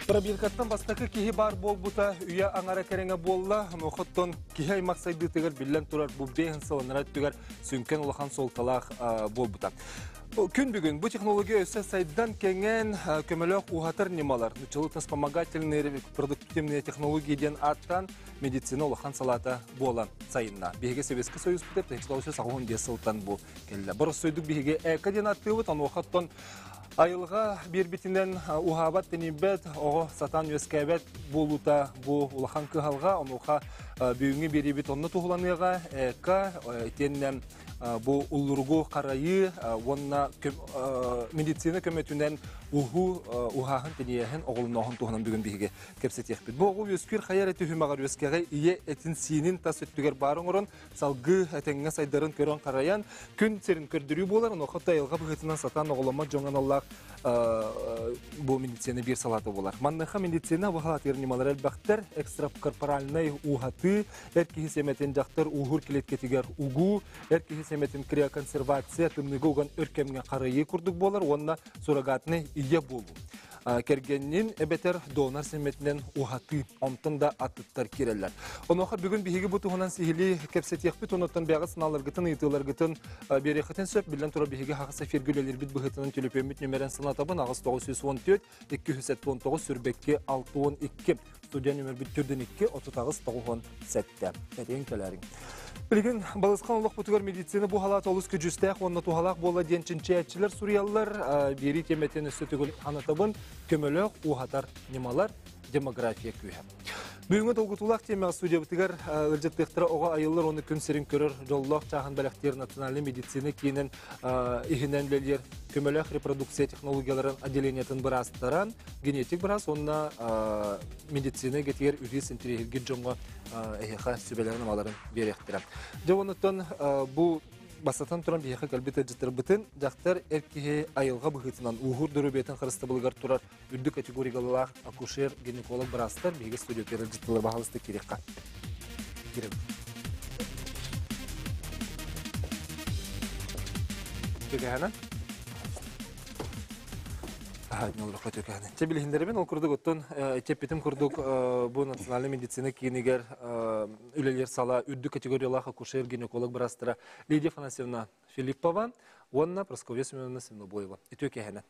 Пробиркаттан бастакы киһи баар буолбута үйэ аҥара кэриҥэ буолла. Онуоха киһи аймах сайдыытыгар биллэн турар бу бэйэн сылынара өттүгэр сүҥкэн улахан суолталаах буолбута. Күн бүгүн бу технология өссө сайдан кэҥээн көмөлөөх уһатар ньымалар, вспомогательные репродуктивные технологии диэн ааттаан медицина улахан салаата буолан сайынна. Биһиги Советский Союз бүтэр 1985 сылтан бу кэллэ. Бороссойдук биһиги эко диэн аттыыбыт, онуоха айылҕа биэрбитинэн уһаабат, тэнийбэт, оҕо сатаан үөскээбэт буолуута бу улахан кыһалҕа, онуоха бүгүҥҥү биэриибит онно туһуланыаҕа, эко, итиэннэ бу уллуругу харайыы уонна медицина көмөтүнэн уһуу уһааһын тэнийээһин оҕолонооһун туһунан бүгүн биһиги кэпсэтиэхпит. Бу оҕо үөскүүр хайа эрэ түһүмэҕэр үөскэҕи ийэ этин-сиинин тас өттүгэр баар оҥорон салгыы этэҥҥэ сайдарын көрөн харайан күн сирин көрдөрүү буолар. Онуоха айылҕа быһыытынан сатаан оҕоломмот дьоҥҥо аналлаах бу медицина биир салаата буолар. Манныха медицина бу халаатыгар ньымалар элбэхтэр. Экстракорпоральнай ууһатыы, эр киһи сэмэтин дьахтар ууһуур килиэткэтигэр угуу, эр киһи сэмэтин криоконсервация тымныыга уган өр кэмҥэ харайыы курдук буолар уонна суррогатнай ийэ буолуу. Кэргэннин эбэтэр донор сэмэтинэн уһатыы, онтон да аттыттар киирэллэр. Онуоха бүгүн биһиги бу туһунан сиһилии кэпсэтиэхпит, онуттан бэйэҕит санааларгытын, ыйытыыларгытын биэриэххитин сөп. Биллэн турар, биһиги хаҕыс эфиргэ үлэлиирбит быһыытынан төлөпүөммүт нүмерин санатабын 8 914 279 сүрбэкки 62. Студия нөмербүт төрдүн 2 38 97. Этиэн кэлээриҥ. Билигин балысхан олохпутугар медицина бу халаат олус көдьүүстээх уонна туһалаах буола диэн чинчийээччилэр суруйаллар. Биэрии тиэмэтин өссө төгүл ханатабын көмөлөөх уһатар ньымалар демография күүһэ. Бүгүҥҥү долгутуулаах тиэмэҕэ студиябытыгар ыалдьыттыахтара оҕо айыллар уонна күн сирин көрөр дьоллоох чааһын бэлэхтиир национальнай медицина киинин иһинэн үлэлиир көмөлөөх репродукция технологияларын отделениетын быраастара, генетик быраас уонна медицина эйгэтигэр үһүс интэриэһиргиир дьоҥҥо эһиэхэ сүбэлэрин-амаларын биэриэхтэрэ. Дьэ онуттан бу бастатан туран биһиэхэ кэлбит ыалдьыттарбытын дьахтар эр киһи айылҕа быһыытынан ууһуур доруобуйатын харыстабылыгар турар үрдүк категориялаах акушер, гинеколог быраастар биһиги студиятыгар ыалдьыттылар баһаалыста киириэххэ. Киирэбит. Түгэһэнэ. Чэ билиһиннэрэбин ол курдук оттон эппитим курдук бу национальнай медицина киинигэр үлэлиир сала үрдүк категориялаах акушер-гинеколог быраастара Лидия Афанасьевна Филиппова уонна Прасковья Семеновна Свинобоева. Үтүө киэһэнэн.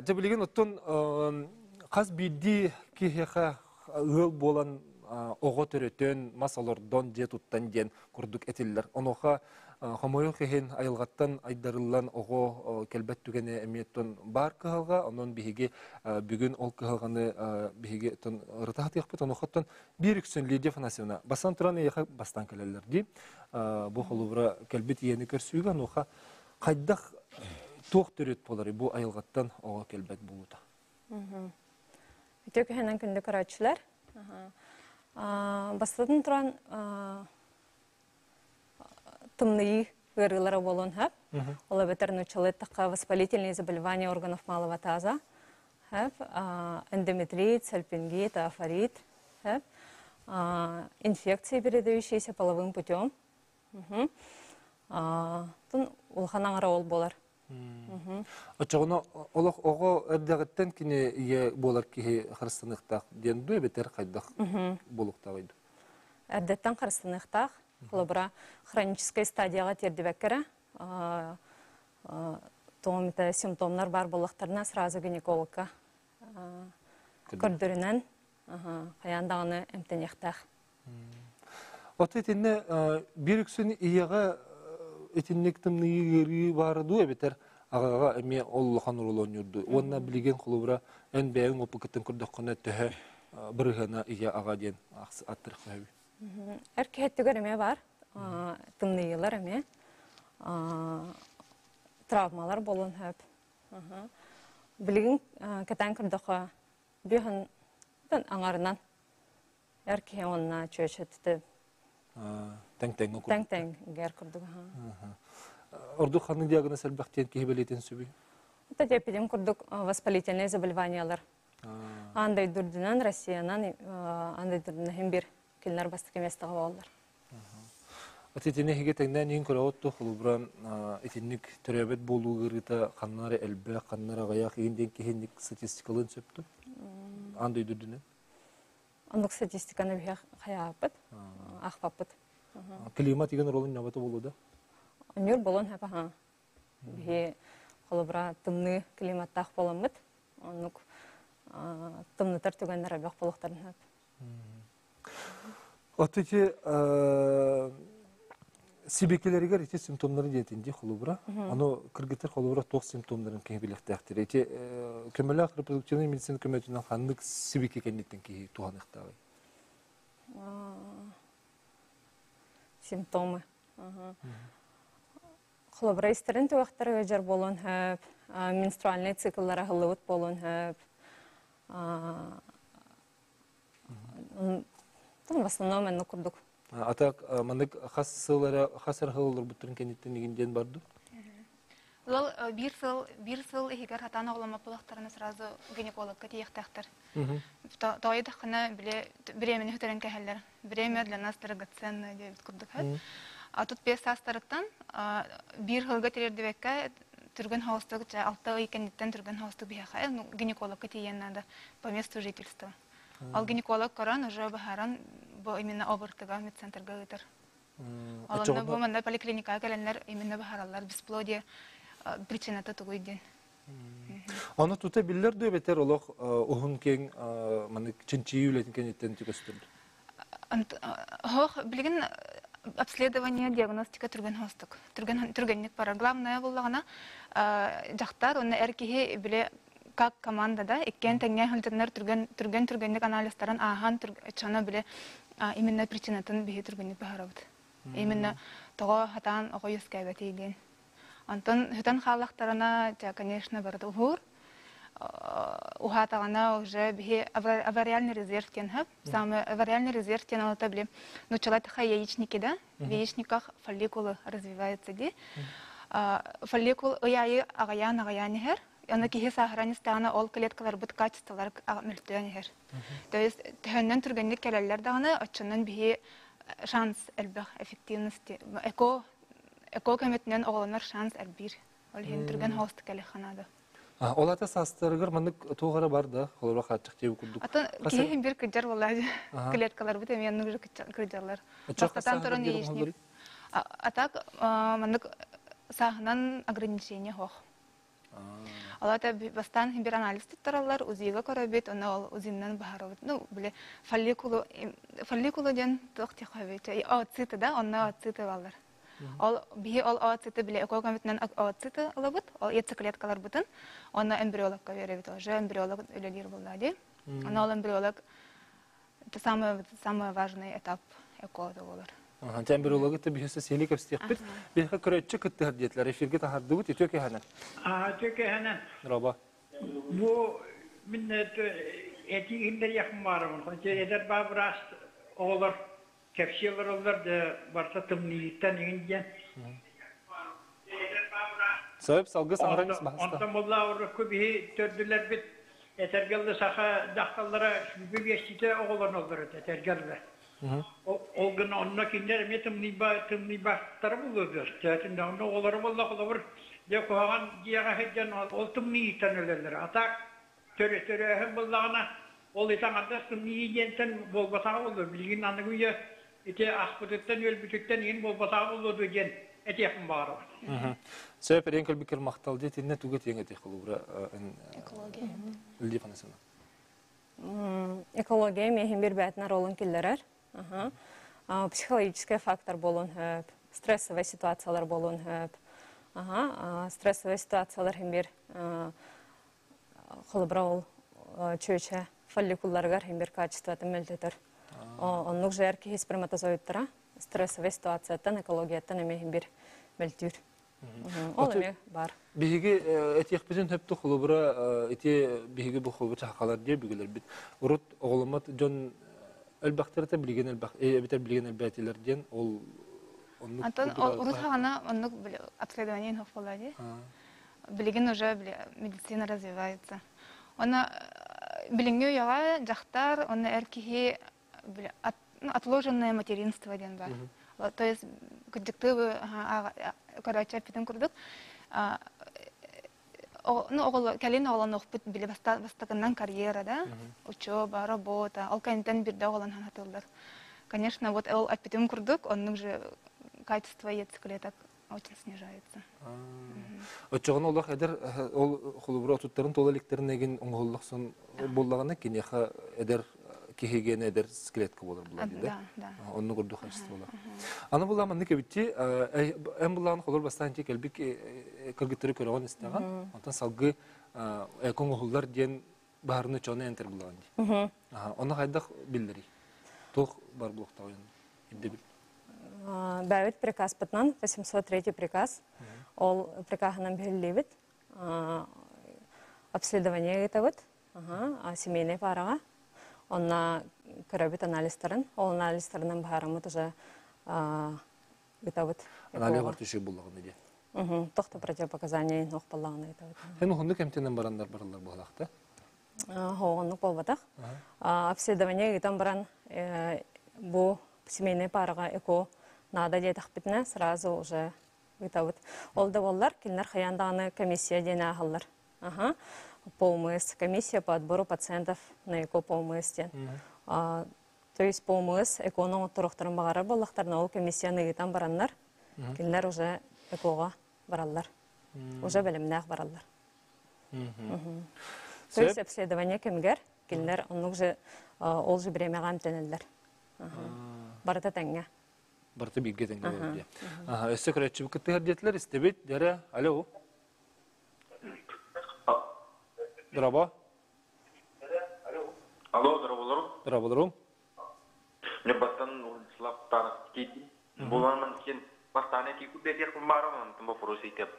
Дьэ билигин оттон хас биирдии киһиэхэ ыал буолан оҕо төрөтөн, мас олордон, дьиэ туттан диэн курдук этиллэр. Онуоха хомойуох иһин айылҕаттан айдарыллан оҕо кэлбэт түгэнэ эмиэ оттон баар кыһалҕа. Онон биһиги бүгүн ол кыһалҕаны биһиги оттон ырыта сатыахпыт. Онуоха оттон биир үксүн Лидия Афанасьевна бастан туран эйиэхэ бастаан кэлэллэр дии. Бу холобура кэлбит ийэни көрсүүгэ онуоха хайдах туох төрүт буоларый бу айылҕаттан оҕо кэлбэт буолуута? Үтүө күһүнэн күндү көрөөччүлэр. Бастатан туран тымныйыы ыарыылара буолуон сөп. Ол эбэтэр нууччалыы эттэххэ воспалительные заболевания органов малого таза. Сөп. Эндометрит, сальпингит, афорит. Сөп. Инфекции, передающиеся половым путем. Тун улахан аҥара ол буолар. Оччоҕуна олох оҕо эрдэҕиттэн кини ийэ буолар киһи харыстаныахтаах диэн дуу эбэтэр хайдах буолуохтааҕый дуу? Эрдэттэн харыстаныахтаах. Холобура, хроническай стадияҕа тиэрдибэккэ эрэ тоҕо эмитэ симптомнар баар буоллахтарына сразу гинекологка көрдөрүнэн хайаан даҕаны эмтэниэхтээх. Ото итиннэ биир үксүн ийэҕэ итинник тымныйыы ыарыы баара дуу эбэтэр аҕаҕа эмиэ ол улахан оруолу оонньуур дуу? Уонна билигин холобура эн бэйэҥ опыкыттан көрдөххүнэ төһө бырыһыана ийэ аҕа диэн аттарыахха сөбүй? Эр киһи өттүгэр эмиэ баар. Тымныйыылар эмиэ. Травмалар буолуон сөп. Билигин кэтээн көрдөххө бүһүн аҥарынан Эр киһи уонна чүөчэтити Тэҥ-тэҥ тэҥ-тэҥ гэр курдук. Ордук ханнык диагноз элбэх диэн киһи бэлиэтин сүбүй? Это эпидем курдук воспалительные заболеваниялар. Аан дойду үрдүнэн, Россиянан аан дойду үрдүнэн бир кинилэр бастакы миэстэҕэ буолаллар. Итини эһиги тэҥнээн иһин көрөҕүт дуо, холобура, итинник төрөөбүт буолуу ыарыыта ханна эрэ элбэх, ханна эрэ аҕыйах иһин диэн киһи статистикалыын сөп дуо? Аан дойду үрдүнэн. Оннук статистиканы биһиэх хайааппыт, аахпаппыт. Климат деген ролун ньабата буолуо да? Ньур болон хэпаха. Биһи холобура тымныы климаттаах буоламмыт, оннук тымнытар түгэннэр элбэх буолуохтарын сөп. От ити сибикилэригэр ити симптомнары диэтин дии холобура. Ону кыргыттар холобура туох симптомнарын киһи билиэхтээхтэр. Ити көмөлөөх репродуктивнай медицина көмөтүнэн ханнык сибики кэнниттэн киһи туһаныахтааҕый? Симптомы. Холобура истэрин түгэхтэр ыалдьар буолуон сөп, менструальнай цикллара аһыллыбыт буолуон сөп. В основном оннук курдук. А так маннык хас сыл эрэ хас эрэ сыл олорбуттарын кэнниттэн игин диэн барды? Ыал биир сыл иһигэр хатаан оҕоломмот сразу гинекологка тиийиэхтээхтэр. Тоҕо биле беременна хүтэрэн кэһэллэр. Время для нас драгоценное диэбит курдук. А тут бес саастарыттан биир сылга тириэрдибэккэ түргэн соҕустук 6 ый кэнниттэн түргэн соҕустук биһиэхэ гинекологка тиийэн надо по месту жительства. Ол гинеколог көрөн уже быһааран бу именно ОБРТга медцентрга ыытар. Ол онно бу манна поликлиникаҕа кэлэннэр именно быһаараллар бесплодие причината тугуй диэн. Ону тута биллэр дуо эбэтэр олох уһун киэҥ маннык чинчийии үлэтин кэнниттэн көстөр? Хоох билигин обследование, диагностика түргэн соҕустук. Түргэн түргэнник барар. Главное буллаҕына дьахтар уонна эр киһи биле как команда да иккиэн тэҥҥэ сылдьаннар түргэн түргэн түргэнник анализтарын ааһан чана биле именно причинатын биһи түргэнник быһаарабыт. Именно тоҕо хатаан оҕо үөскээбэтий диэн. Онтон сүтэн хааллахтарына, конечно, барыта уһуур. Уһаатаҕына уже биһи овариальный резерв диэн сөп. Самый овариальный резерв диэн олото били нуччалатыха яичники да, в яичниках фолликулы развиваются ди. Фолликул ый аайы аҕыйаан аҕыйаан иһэр. Аны киһи сааһыран истэҕинэ ол клеткаларбыт качестволара мөлтөөн иһэр. То есть төһөннөн түргэнник кэлэллэр даҕаны, оччонон биһи шанс элбэх эффективности эко эко көмөтүнэн оҕолонор шанс элбиир. Ол иһин түргэн соҕустук кэлиэххэ наада. Ол ата саастарыгар маннык туох эрэ бар да, холобура хааччах диэбит курдук. Атын киһи бир кырдьар буоллаа клеткаларбыт эмиэ оннук кырдьаллар. Бастатан туран яичник. А так маннык сааһынан ограничение суох. Ол ата бастаан бир анализ туттараллар, УЗИга көрөбүт, онно ол УЗИнан баһарабыт. Ну, биле фолликулу фолликулу диэн туох тиэхэбит, ооциты да, онно ооциты баллар. Ол биһи ол ооциты биле экогамитынан ооциты ылабыт, ол яйцеклеткаларбытын, онно эмбриологка беребит, уже эмбриолог үлэлиир буолла дии. Онно ол эмбриолог это самый самый важный этап эко болар. Антен эмбриологы та биһиэхэ сиһилии кэпсэтиэхпит. Биһиэхэ көрөөччү кыттыһар диэтилэр. Эфиргэ таһардыбыт. Үтүө киэһэнэн. Үтүө киэһэнэн. Роба. Бу мин этии иһиллэриэхпин баарымын. Эдэр баабыраас оҕолор кэпсии олороллор да барыта тымныйыттан иҥин диэн. Сөп, салгы саҥаран баһыста. Онтон булла урукку биһи төрдүлэрбит этэргэллэ саха дьахталлара 25-тэ оҕолоноллор этэ этэргэллэ. Ол гына онно кинилэр эмиэ тымныйба тымныйбаттара буолуо төһөтүн да онно оҕолоро буолла холобур дьэ куһаҕан дьиэҕэ сылдьан ол тымныйыыттан өлөллөр. А так төрөөһүн буоллаҕына ол ити аҥардас тымныйыы диэнтэн буолбатаҕа буолуо. Билигин аныгы үйэ ити аспытыттан үөлбүтүттэн иһин буолбатаҕа буолуо дуо диэн этиэхпин баҕарабын. Сөп эриэн кэлбиккэр махтал диэ итиннэ тугу этиэҥ этих холобура Экология. Лидия Афанасьевна. Экология миэхин бирбээтин ролун киллэрэр. Психологический фактор буолуон сөп, стрессовая ситуациялар буолуон сөп. Стрессовая ситуациялар хин бир холобура ол чүөчэ фолликулларыгар хин бир качествотын мөлтөтөр. Оннук же эр киһи сперматозоидтара стрессовая ситуацияттан, экологияттан эмиэ хин бир мөлтүүр. Ол эмиэ бар. Биһиги этиэхпитин сөптө холобура ити биһиги бу холобур сахалар диэ бүгүлэрбит. Урут оҕоломмот дьон элбэхтэрэтэ билигин элбэх эбэтэр билигин элбээтилэр диэн ол Оннук Антон курдук ол урут аҕа. хаҕана оннук обследование суох буолла дии. Билигин уже медицина развивается. Она билиҥҥи үйэҕэ дьахтар, онно эр киһи отложенное материнство диэн бар. То есть кырдьыктыы көрөөччү эппитин курдук, ну, оҕолор кэлин оҕолонуохпут били бастакыннан карьера да, учеба, работа, ол кэнниттэн бирдэ оҕолон хатыллар. Конечно, вот ол эппитим курдук, оннук же качество яйцеклеток очень снижается. Оччоҕуна олох эдэр ол холобура отуттарын туола иликтэрин эгин оҥоһуллахсын буоллаҕына киниэхэ эдэр киһигиэнэ эдэр скелетка буолар буолар дии Да, да. Оннук ордук хаачыстыбалаах. Аны буллаан маннык эбитти эн буллаан холор бастаан ти кэлбит кыргыттары көрөҕүн истэҕин онтон салгыы эко оҥоһуллар диэн баһарны чону энтер буллаҕын дии. Ону хайдах биллэрий? Туох бар буолуохтааҕый ирдэбил? Бэйэбит приказпытынан 803 приказ. Ол приказынан биһиллибит. Обследование ыытабыт. Семейный параҕа. Онно көрөбүт анализтарын. Ол анализтарынан баһараммыт уже ыытабыт. Анализ бар түшү буллаҕына диye. Тохто противопоказания ох боллаҕына ыытабыт. Эн уһуннук эмтэнэн бараннар бараллар буолаахта? Хоҕоннук буолбатах. Обследование ыытан баран бу семейный параҕа ЭКО наада диэтэхпитинэ сразу уже ыытабыт. Ол да буоллар кинилэр хайаан даҕаны комиссия диэн ааһаллар. Ага. По ОМС. Комиссия по отбору пациентов на ЭКО по ОМС диэн. То есть по ОМС ЭКОну оҥотторуохтарын баҕарар буоллахтарына ол комиссияны ыытан бараннар, кинилэр уже ЭКОҕа бараллар. Уже бэлэмнээх бараллар. То есть обследование кэмигэр кинилэр оннук же ол же бириэмэҕэ эмтэнэллэр. Барыта тэҥҥэ. Барыта бииргэ тэҥҥэ буолар диye. Өссө көрөөччүбүт кыттыһар диэтилэр, истэбит. Дьэрэ, алло. Дорообо. Алло, дорооболорум. Дорооболорум. Ньурбаттан Владислав Таров киирдим. Буланмын сен бастаан этии курдэтиэх баарым, онтон вопрос ыйтып.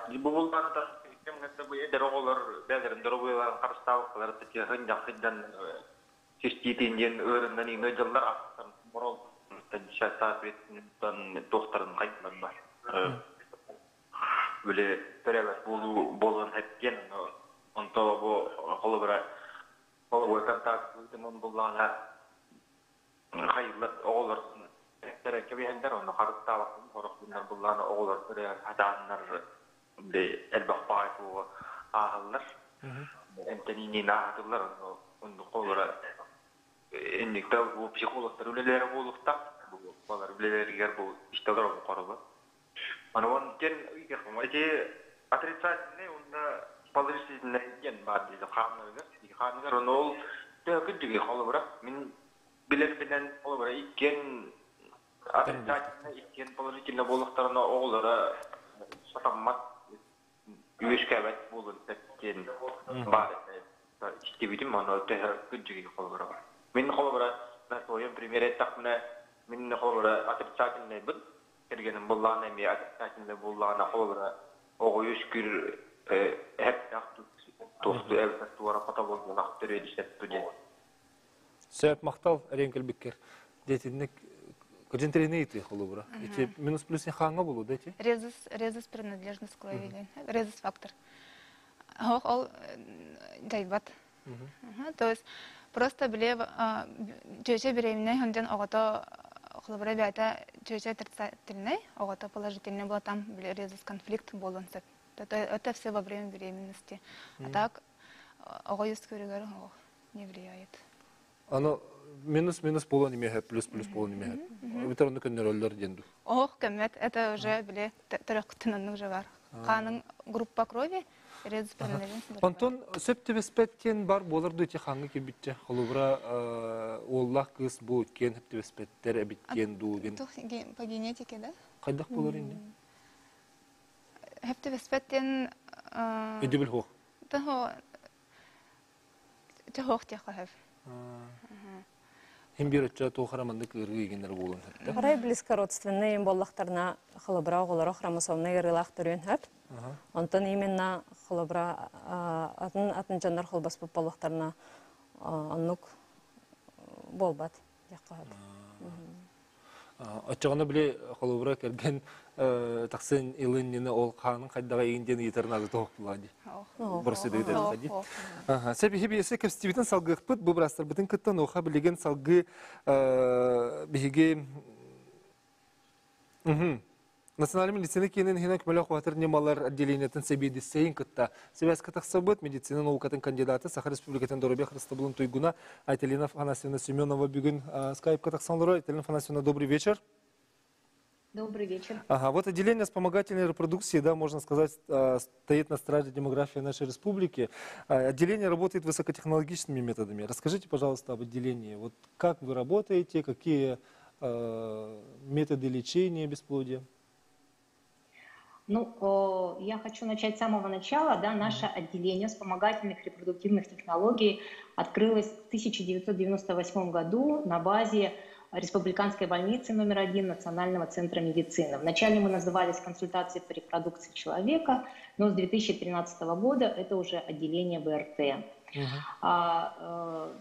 Бу буллааны кэмҥэ бу эдэр оҕолор бэйэлэрин доруобуйаларын харыстаабаккалар сынньах сылдьан систиитин диэн ыарыннан иҥэ дьыллар ахтан морол соответственно туохтарын хайдылар Били төрөөбөт буолуу буолуон сөп диэн онто бу холобура холобура контакт буллаҕына хайыллар оҕолор кэбиһэллэр онно харыстаабаккын сорох күннэр буллаҕына оҕолор төрөөн хатааннар били элбэх баҕайы туоҕу ааһаллар эмтэниини ааһатыллар онно оннук холобура инникте бу психологтар үлэлэрэ буолуохтаах бу балар үлэлэригэр бу истэлэр оҥоробут Аны диэн ити отрицательный уонна положительный диэн баар дииллэр хааннарыгар. Хааныгар ону ол төһө күндүгүй холобура мин билэрбинэн холобура иккиэн отрицательный иккиэн положительный буолуохтарына оҕолоро сатаммат үөскээбэт буолуон сөп диэн баар этэ. Истибитим ону төһө күндүгүй холобура мин холобура на своем примере эттэхпинэ мин холобура отрицательныйбын кэргэним буллаҕына эмиэ отрицательнай буллаҕына холобура оҕо үөскүүр эһэптээх туохту эбэтэр туора хото буолбатах төрүөдү сөптү диэн. Сөп махтал эриэн кэлбиккэр. Диэтинник кыдьын ыйытыы холобура. Ити минус плюс хааҥҥа болуу да ити? Резус, резус принадлежность крови, резус фактор. Ох, ол дьайбат. То есть просто биле чүөчэ беременный ханжан оҕото холобура бэйэтэ чүөчэ отрицательный, оҕото положительный буола там биле резус конфликт буолуон сөп. Это все во время беременности. А так оҕо үөскүүрүгэр не влияет. Аны минус минус буолуон имеһэ, плюс плюс буолуон имеһэ. Бүтэр онну көннөрөллөр диэн ду. Ох, көммөт, это уже биле төрөккүтүн оннук же бар. Қаның группа крови резус принадлежность. Онтон сөп түбэспэт диэн бар буолар дуу ити хаңҥа кирбитчэ. Холобура уоллаах кыыс бу иккиэн сөп түбэспэттэр эбит диэн дуу диэн. По генетике, да? Хайдах буолар инни? Хөп түбэспэт диэн Өйдөбүл хуох. Того Чоһуох диэххэ сөп. Хим биир өттө туох эрэ маннык ыарыы игиннэр буолуон сөп. Арай близкородственный им буоллахтарына холобура оҕолоро хромосомнай ыарыылаах төрүөн сөп. Онтон именно холобура атын атын дьоннор холбоспут буоллахтарына оннук буолбат диэххэ сөп. Оччоҕуна били холобура кэргэн тахсан илин ол хаанын хайдаҕа иин диэн ыйытарын ады тоһох булаа дии. Боросыды ыытар дии. Сөп иһи биэсэ кэпсэтибитин салгыахпыт бу бырастарбытын кытта нуоха билигин салгыы биһиги Национальный медицина киинин иһинэн көмөлөөх уһатар ньымалар отделениетын сэбиэдиссэйин кытта связка тахсыбыт медицина наукатын кандидата Саха Республикатын доруобуйа харыстабылын туйгуна Айталина Афанасьевна Семенова бүгүн скайпка тахсан олорор. Айталина Афанасьевна, добрый вечер. Добрый вечер. Ага, вот отделение вспомогательной репродукции, да, можно сказать, стоит на страже демографии нашей республики. Отделение работает высокотехнологичными методами. Расскажите, пожалуйста, об отделении. Вот как вы работаете, какие методы лечения бесплодия? Ну, я хочу начать с самого начала. Да, наше отделение вспомогательных репродуктивных технологий открылось в 1998 году на базе Республиканской больницы номер 1 Национального центра медицины. Вначале мы назывались консультацией по репродукции человека, но с 2013 года это уже отделение ВРТ.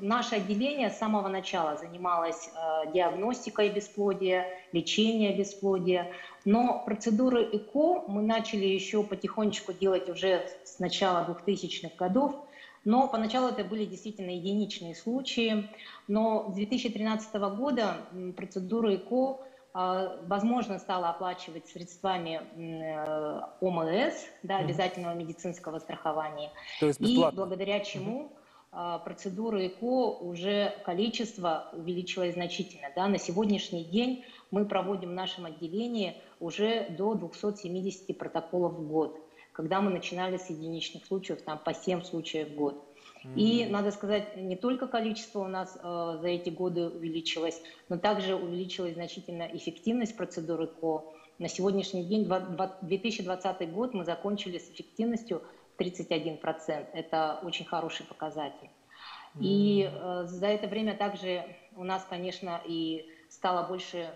Наше отделение с самого начала занималось диагностикой бесплодия, лечением бесплодия, но процедуры ЭКО мы начали еще потихонечку делать уже с начала 2000-х годов, но поначалу это были действительно единичные случаи, но с 2013 года процедуру ЭКО возможно стало оплачивать средствами ОМС, да, обязательного медицинского страхования. То есть и благодаря чему процедуры ЭКО уже количество увеличилось значительно. Да. На сегодняшний день мы проводим в нашем отделении уже до 270 протоколов в год, когда мы начинали с единичных случаев, там по 7 случаев в год. И, надо сказать, не только количество у нас за эти годы увеличилось, но также увеличилась значительно эффективность процедуры ЭКО. На сегодняшний день, 2020 год, мы закончили с эффективностью 31%. Это очень хороший показатель. И за это время также у нас, конечно, и стало больше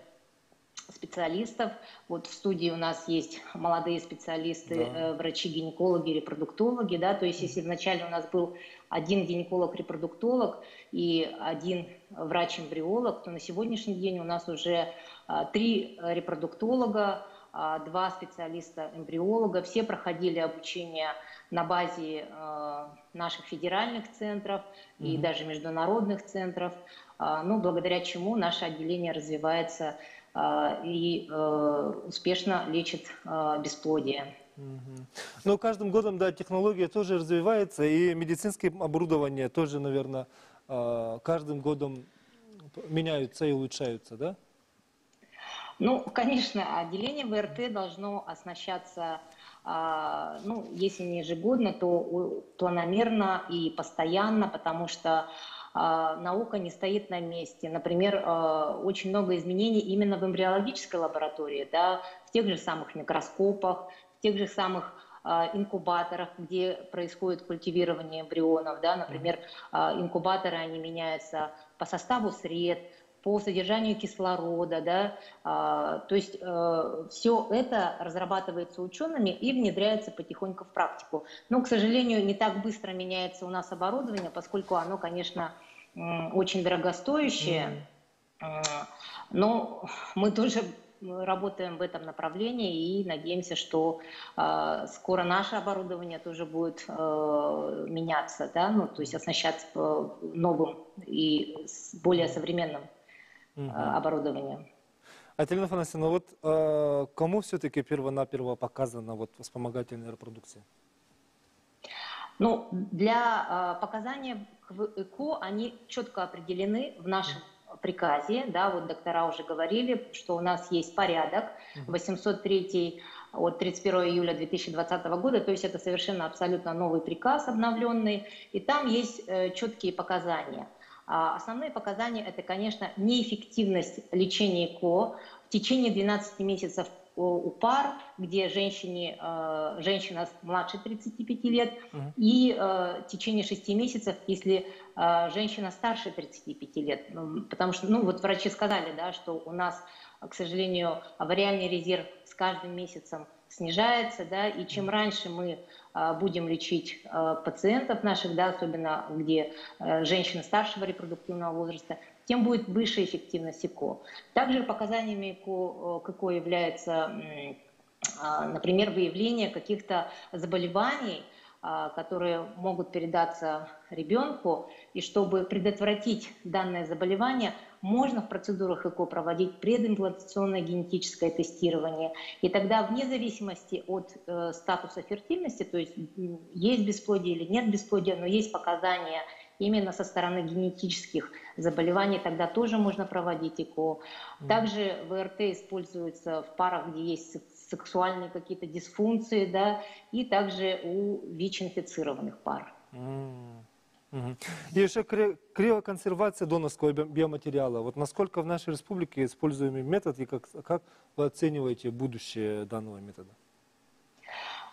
специалистов. Вот в студии у нас есть молодые специалисты, да. Врачи-гинекологи, репродуктологи. Да? То есть если вначале у нас был один гинеколог-репродуктолог и один врач-эмбриолог, то на сегодняшний день у нас уже 3 репродуктолога, 2 специалиста-эмбриолога. Все проходили обучение на базе наших федеральных центров и даже международных центров, ну, благодаря чему наше отделение развивается и успешно лечит бесплодие. Но каждым годом, да, технология тоже развивается, и медицинское оборудование тоже, наверное, каждым годом меняются и улучшаются, да? Ну, конечно, отделение ВРТ должно оснащаться, ну, если не ежегодно, то планомерно и постоянно, потому что наука не стоит на месте. Например, очень много изменений именно в эмбриологической лаборатории, да, в тех же самых микроскопах, в тех же самых инкубаторах, где происходит культивирование эмбрионов. Да, например, инкубаторы, они меняются по составу сред, по содержанию кислорода, да, то есть все это разрабатывается учеными и внедряется потихоньку в практику. Но, к сожалению, не так быстро меняется у нас оборудование, поскольку оно, конечно, очень дорогостоящее, но мы тоже работаем в этом направлении и надеемся, что скоро наше оборудование тоже будет меняться, да, ну, то есть оснащаться новым и более современным оборудованием. Айталина Афанасьевна, вот кому все-таки перво-наперво показана вот вспомогательная репродукция? Ну, для показания к ЭКО они четко определены в нашем приказе, да, вот доктора уже говорили, что у нас есть порядок 803 от 31 июля 2020 года, то есть это совершенно абсолютно новый приказ обновленный, и там есть четкие показания. Основные показания – это, конечно, неэффективность лечения ЭКО в течение 12 месяцев у пар, где женщина младше 35 лет, и в течение 6 месяцев, если женщина старше 35 лет. Потому что, ну, вот врачи сказали, да, что у нас, к сожалению, овариальный резерв с каждым месяцем снижается, да, и чем раньше мы будем лечить пациентов наших, да, особенно где женщины старшего репродуктивного возраста, тем будет выше эффективность ЭКО. Также показаниями ЭКО, к ЭКО является, например, выявление каких-то заболеваний, которые могут передаться ребенку, и чтобы предотвратить данное заболевание, можно в процедурах ЭКО проводить предимплантационное генетическое тестирование. И тогда вне зависимости от статуса фертильности, то есть есть бесплодие или нет бесплодия, но есть показания именно со стороны генетических заболеваний, тогда тоже можно проводить ЭКО. Также ВРТ используется в парах, где есть сексуальные какие-то дисфункции, да, и также у ВИЧ-инфицированных пар. И еще криоконсервация донорского биоматериала. Вот насколько в нашей республике используемый метод и как вы оцениваете будущее данного метода?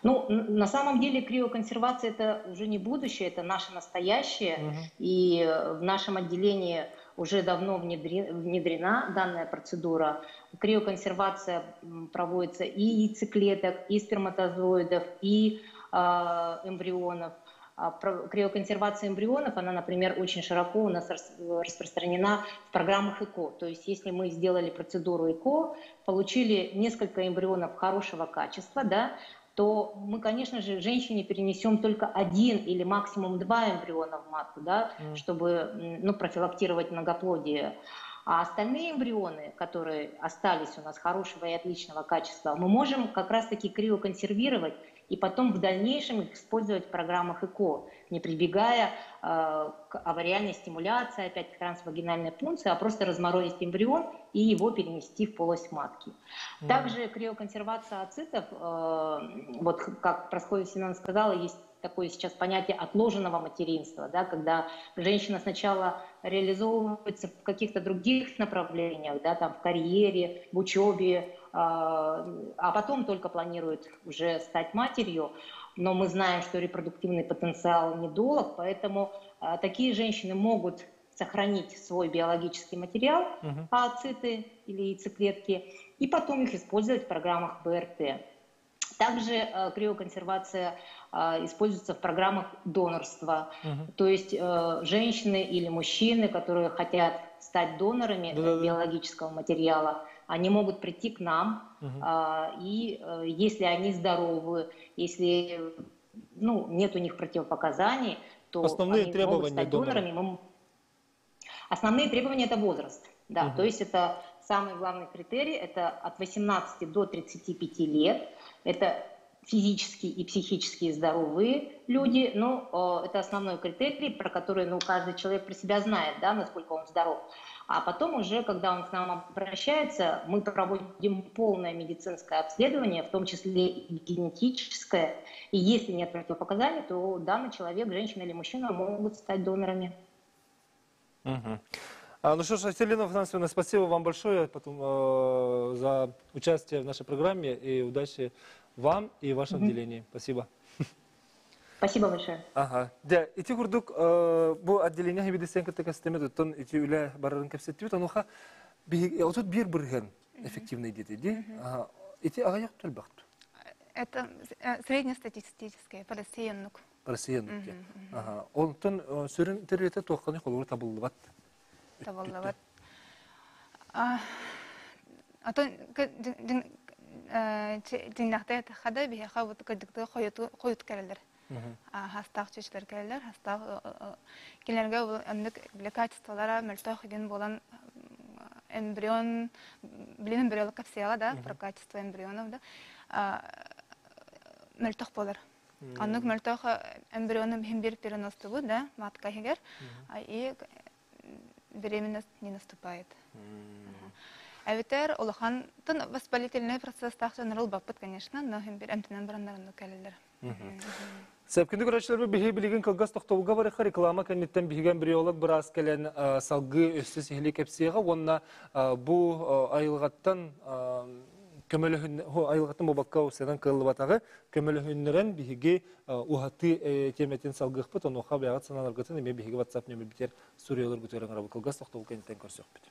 Ну, на самом деле криоконсервация это уже не будущее, это наше настоящее. И в нашем отделении уже давно внедрена данная процедура. Криоконсервация проводится и яйцеклеток, и сперматозоидов, и эмбрионов. Криоконсервация эмбрионов, она, например, очень широко у нас распространена в программах ЭКО. То есть если мы сделали процедуру ЭКО, получили несколько эмбрионов хорошего качества, да, то мы, конечно же, женщине перенесем только один или максимум два эмбриона в матку, да, чтобы, ну, профилактировать многоплодие. А остальные эмбрионы, которые остались у нас хорошего и отличного качества, мы можем как раз-таки криоконсервировать и потом в дальнейшем их использовать в программах ЭКО, не прибегая к овариальной стимуляции, опять к трансвагинальной пункции, а просто разморозить эмбрион и его перенести в полость матки. Также криоконсервация ооцитов, вот как Прасковья Семеновна сказала, есть такое сейчас понятие отложенного материнства, да, когда женщина сначала реализовывается в каких-то других направлениях, да, там, в карьере, в учебе, а потом только планирует уже стать матерью. Но мы знаем, что репродуктивный потенциал недолг, поэтому такие женщины могут сохранить свой биологический материал, ооциты или яйцеклетки, и потом их использовать в программах ВРТ. Также криоконсервация используется в программах донорства. То есть женщины или мужчины, которые хотят стать донорами биологического материала, они могут прийти к нам, и если они здоровы, если, ну, нет у них противопоказаний, то основные они требования могут стать донорами. Основные требования – это возраст. Да, то есть это самый главный критерий, это от 18 до 35 лет, это физически и психически здоровые люди, но это основной критерий, про который, ну, каждый человек про себя знает, да, насколько он здоров. А потом уже, когда он к нам обращается, мы проводим полное медицинское обследование, в том числе и генетическое. И если нет противопоказаний, то данный человек, женщина или мужчина, могут стать донорами. Ну что ж, Селина Афанасьевна, спасибо вам большое потом, за участие в нашей программе и удачи вам и вашем отделении. Спасибо. Спасибо большое. Ага. Да, ити курдук бу отделение хибидесен кытта кастеме туттан ити үлэ барарын кэпсэттибит, онуха 31% эффективный дети, ди. Ага. Ити аҕыйах элбэх. Это среднестатистическое, по России оннук. По России оннук. Ага. Онтон сүрүн төрүөтэ туохханый холобур табыллыбат. Табыллыбат. Атын дьиҥнэхтэй хада биһиэхэ бу кырдьыкты хойут кэлэллэр. Хастаах чүчүлэр кэлэллэр, хастаах кинилэргэ оннук бile качестволара мөлтөх деген буолан эмбрион, билин эмбриолог капсияла да, про качество эмбрионов да, мөлтөх болар. Оннук мөлтөх эмбрионы биһин бир переностубут да, матка иһигэр, и беременность не наступает. Эбэтэр улахан тын воспалительный процесс тахсан баппыт, конечно, но хим бир эмтенен бараннарынды кэлэллэр. Сәпкінді көрәшілер биһи билигин кылгас тохтобуга барыха реклама кэнниттэн биһиги эмбриолог быраас кэлэн салгыы өссө сиһилии кэпсиэҕэ уонна бу айылҕаттан көмөлөһүн айылҕаттан бобакка усанан кыллыбатаҕы көмөлөһүннэрэн биһиги уһаты тиэмэтин салгыахпыт онуоха бэйэҕит санааларгытын эмиэ биһиги WhatsApp нөмербитигэр суруйаларгытыгар ыҥырабыт кылгас тохтобул кэнниттэн көрсөхпүт.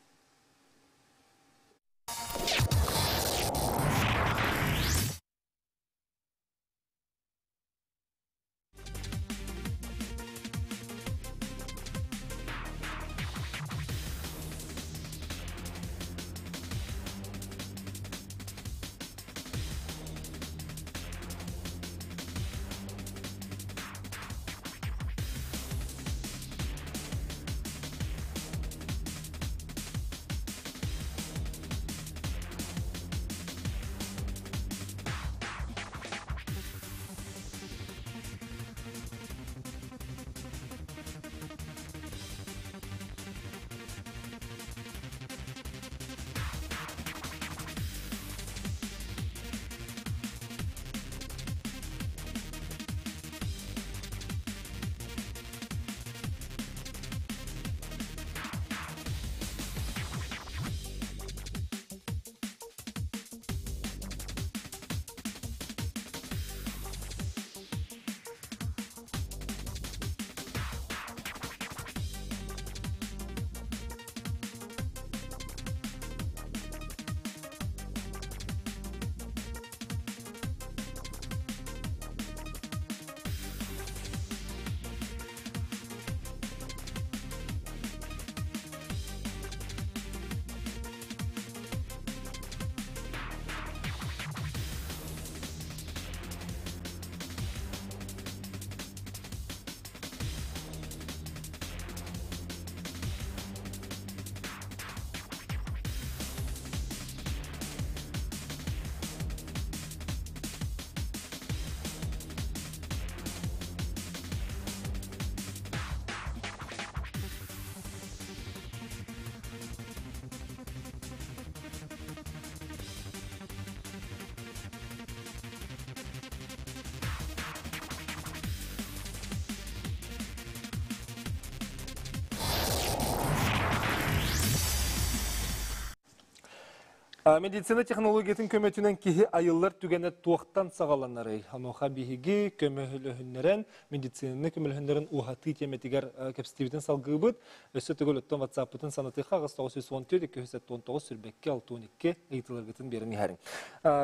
Медицина технологиятын көмөтүнэн киһи айыллар түгэнэ туохтан саҕаланарый? Онуоха биһиги көмөлөһүннэрэн, медицинаны көмөлөһүннэрэн уһатыы тиэмэтигэр кэпсэтиибитин салгыыбыт. Өссө төгүл оттон WhatsApp-пытын санатыахха 994 279 сүрбэккэ 62 ыйытыыларгытын биэрэн иһэриҥ.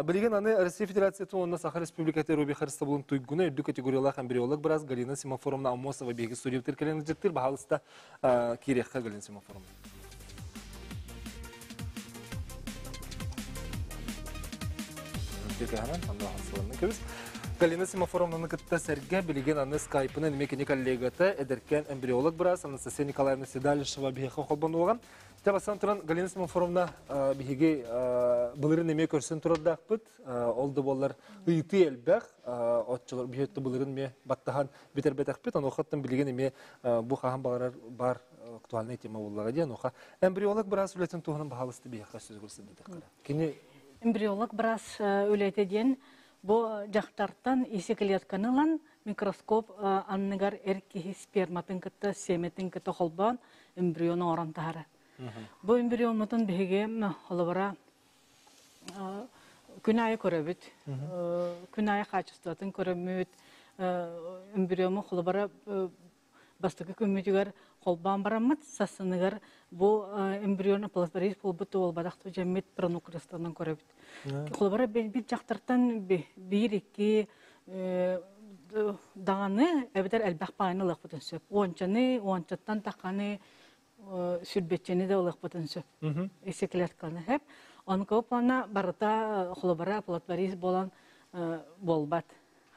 Билигин аны Россия Федерациятын уонна Саха Республикатын Руби Харыстабылын туйгуна үрдүк категориялаах эмбриолог быраас Галина Симофоровна Аммосова биһиги студиябытыгар кэлэн ыалдьыттыыр. Баһаалыста киириэххэ Галина Симофоровна. Галина Симофоровнаны кытта сэргэ билигин аны скайпынан эмиэ кини коллегата, эдэркээн эмбриолог быраас Анастасия Николаевна Седалищева биһиэхэ холбонуоҕа. Дьэ бастан туран Галина Симофоровна биһиги былырын эмиэ көрсөн турардаахпыт. Ол да буоллар ыйытыы элбэх. Оччолор биһиэттэ былырын эмиэ баттаһан бүтэрбэтэхпит. Онуохаттан билигин эмиэ бу хаһан баҕарар бар актуальнай тема буоллаҕа диэн онуоха эмбриолог быраас үлэтин туһунан баһаалыста биһиэхэ сүзүгүр сырдатыахха. Кини Эмбриолог быраас үлэтэ диэн бу дьахтартан исиклетканы ылан микроскоп анныгар эр киһи сперматын кытта семятын кытта холбоон эмбрион оҥорон таһара. Бу эмбриоммутун биһиги холобура күн аайы көрөбүт. Күн аайы хаачыстыбатын көрөммүт. Эмбриому холобура бастакы күммүтүгэр холбоон бараммыт, сарсыныгар бу эмбрион плазморез буолбут буолбатах дьэммит пронукрестанан көрөбүт. Холобура бир дьахтартан биир-икки даҕаны эбэтэр элбэх баайын ылыахпытын сөп. Уончаны, уончаттан тахханы сүрбэччэни да ылыахпытын сөп. Исеклетканы сөп. Онкоплана барыта холобура платворист буолан буолбат.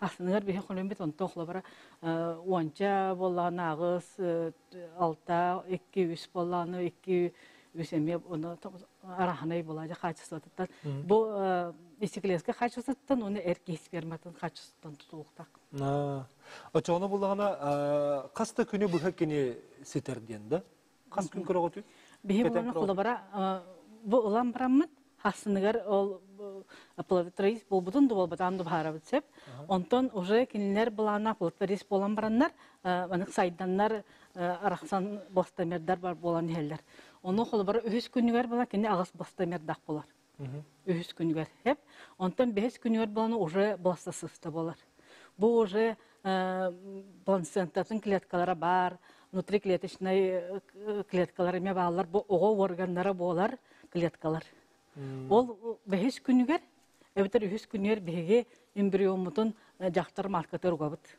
Ахсыныгар биһи хонуммут онтон холобура уонча буоллаҕына аҕыс, алта, икки, үс буоллаҕына икки, үс эмиэ ону араханай буолаачы хаачыстыбатыттан. Бу исеклетка хаачыстыбатыттан уонна эр киһи сперматын хаачыстыбатыттан тутулуктаах. Очоҕуна буллаҕына хас да күнү быһа кини ситэр диэн да? Хас күн көрөҕүтүй? Биһи буланы холобура бу ылан бараммыт хассыныгар ол платворист буолбутун да буолбатаҕын да баһаарабыт сөп. Онтон уже кинилэр былаана платворист буолан бараннар манык сайданнар арахсан бастамердар бар буолан иһэллэр. Ону холобура үһүс күнүгэр була кини аҕыс бастамердах болар. Үһүс күнүгэр хеп. Онтон бэһис күнүгэр буолан уже бластосыста болар. Бу уже плацентатын клеткалара бар, внутриклеточный клеткалар эмэ бааллар, бу оҕо органнара буолар клеткалар. Ол бэһис күнүгэр, эбэтэр үһүс күнүгэр биһиги эмбриоммутун дьахтар маркатыгар угабыт.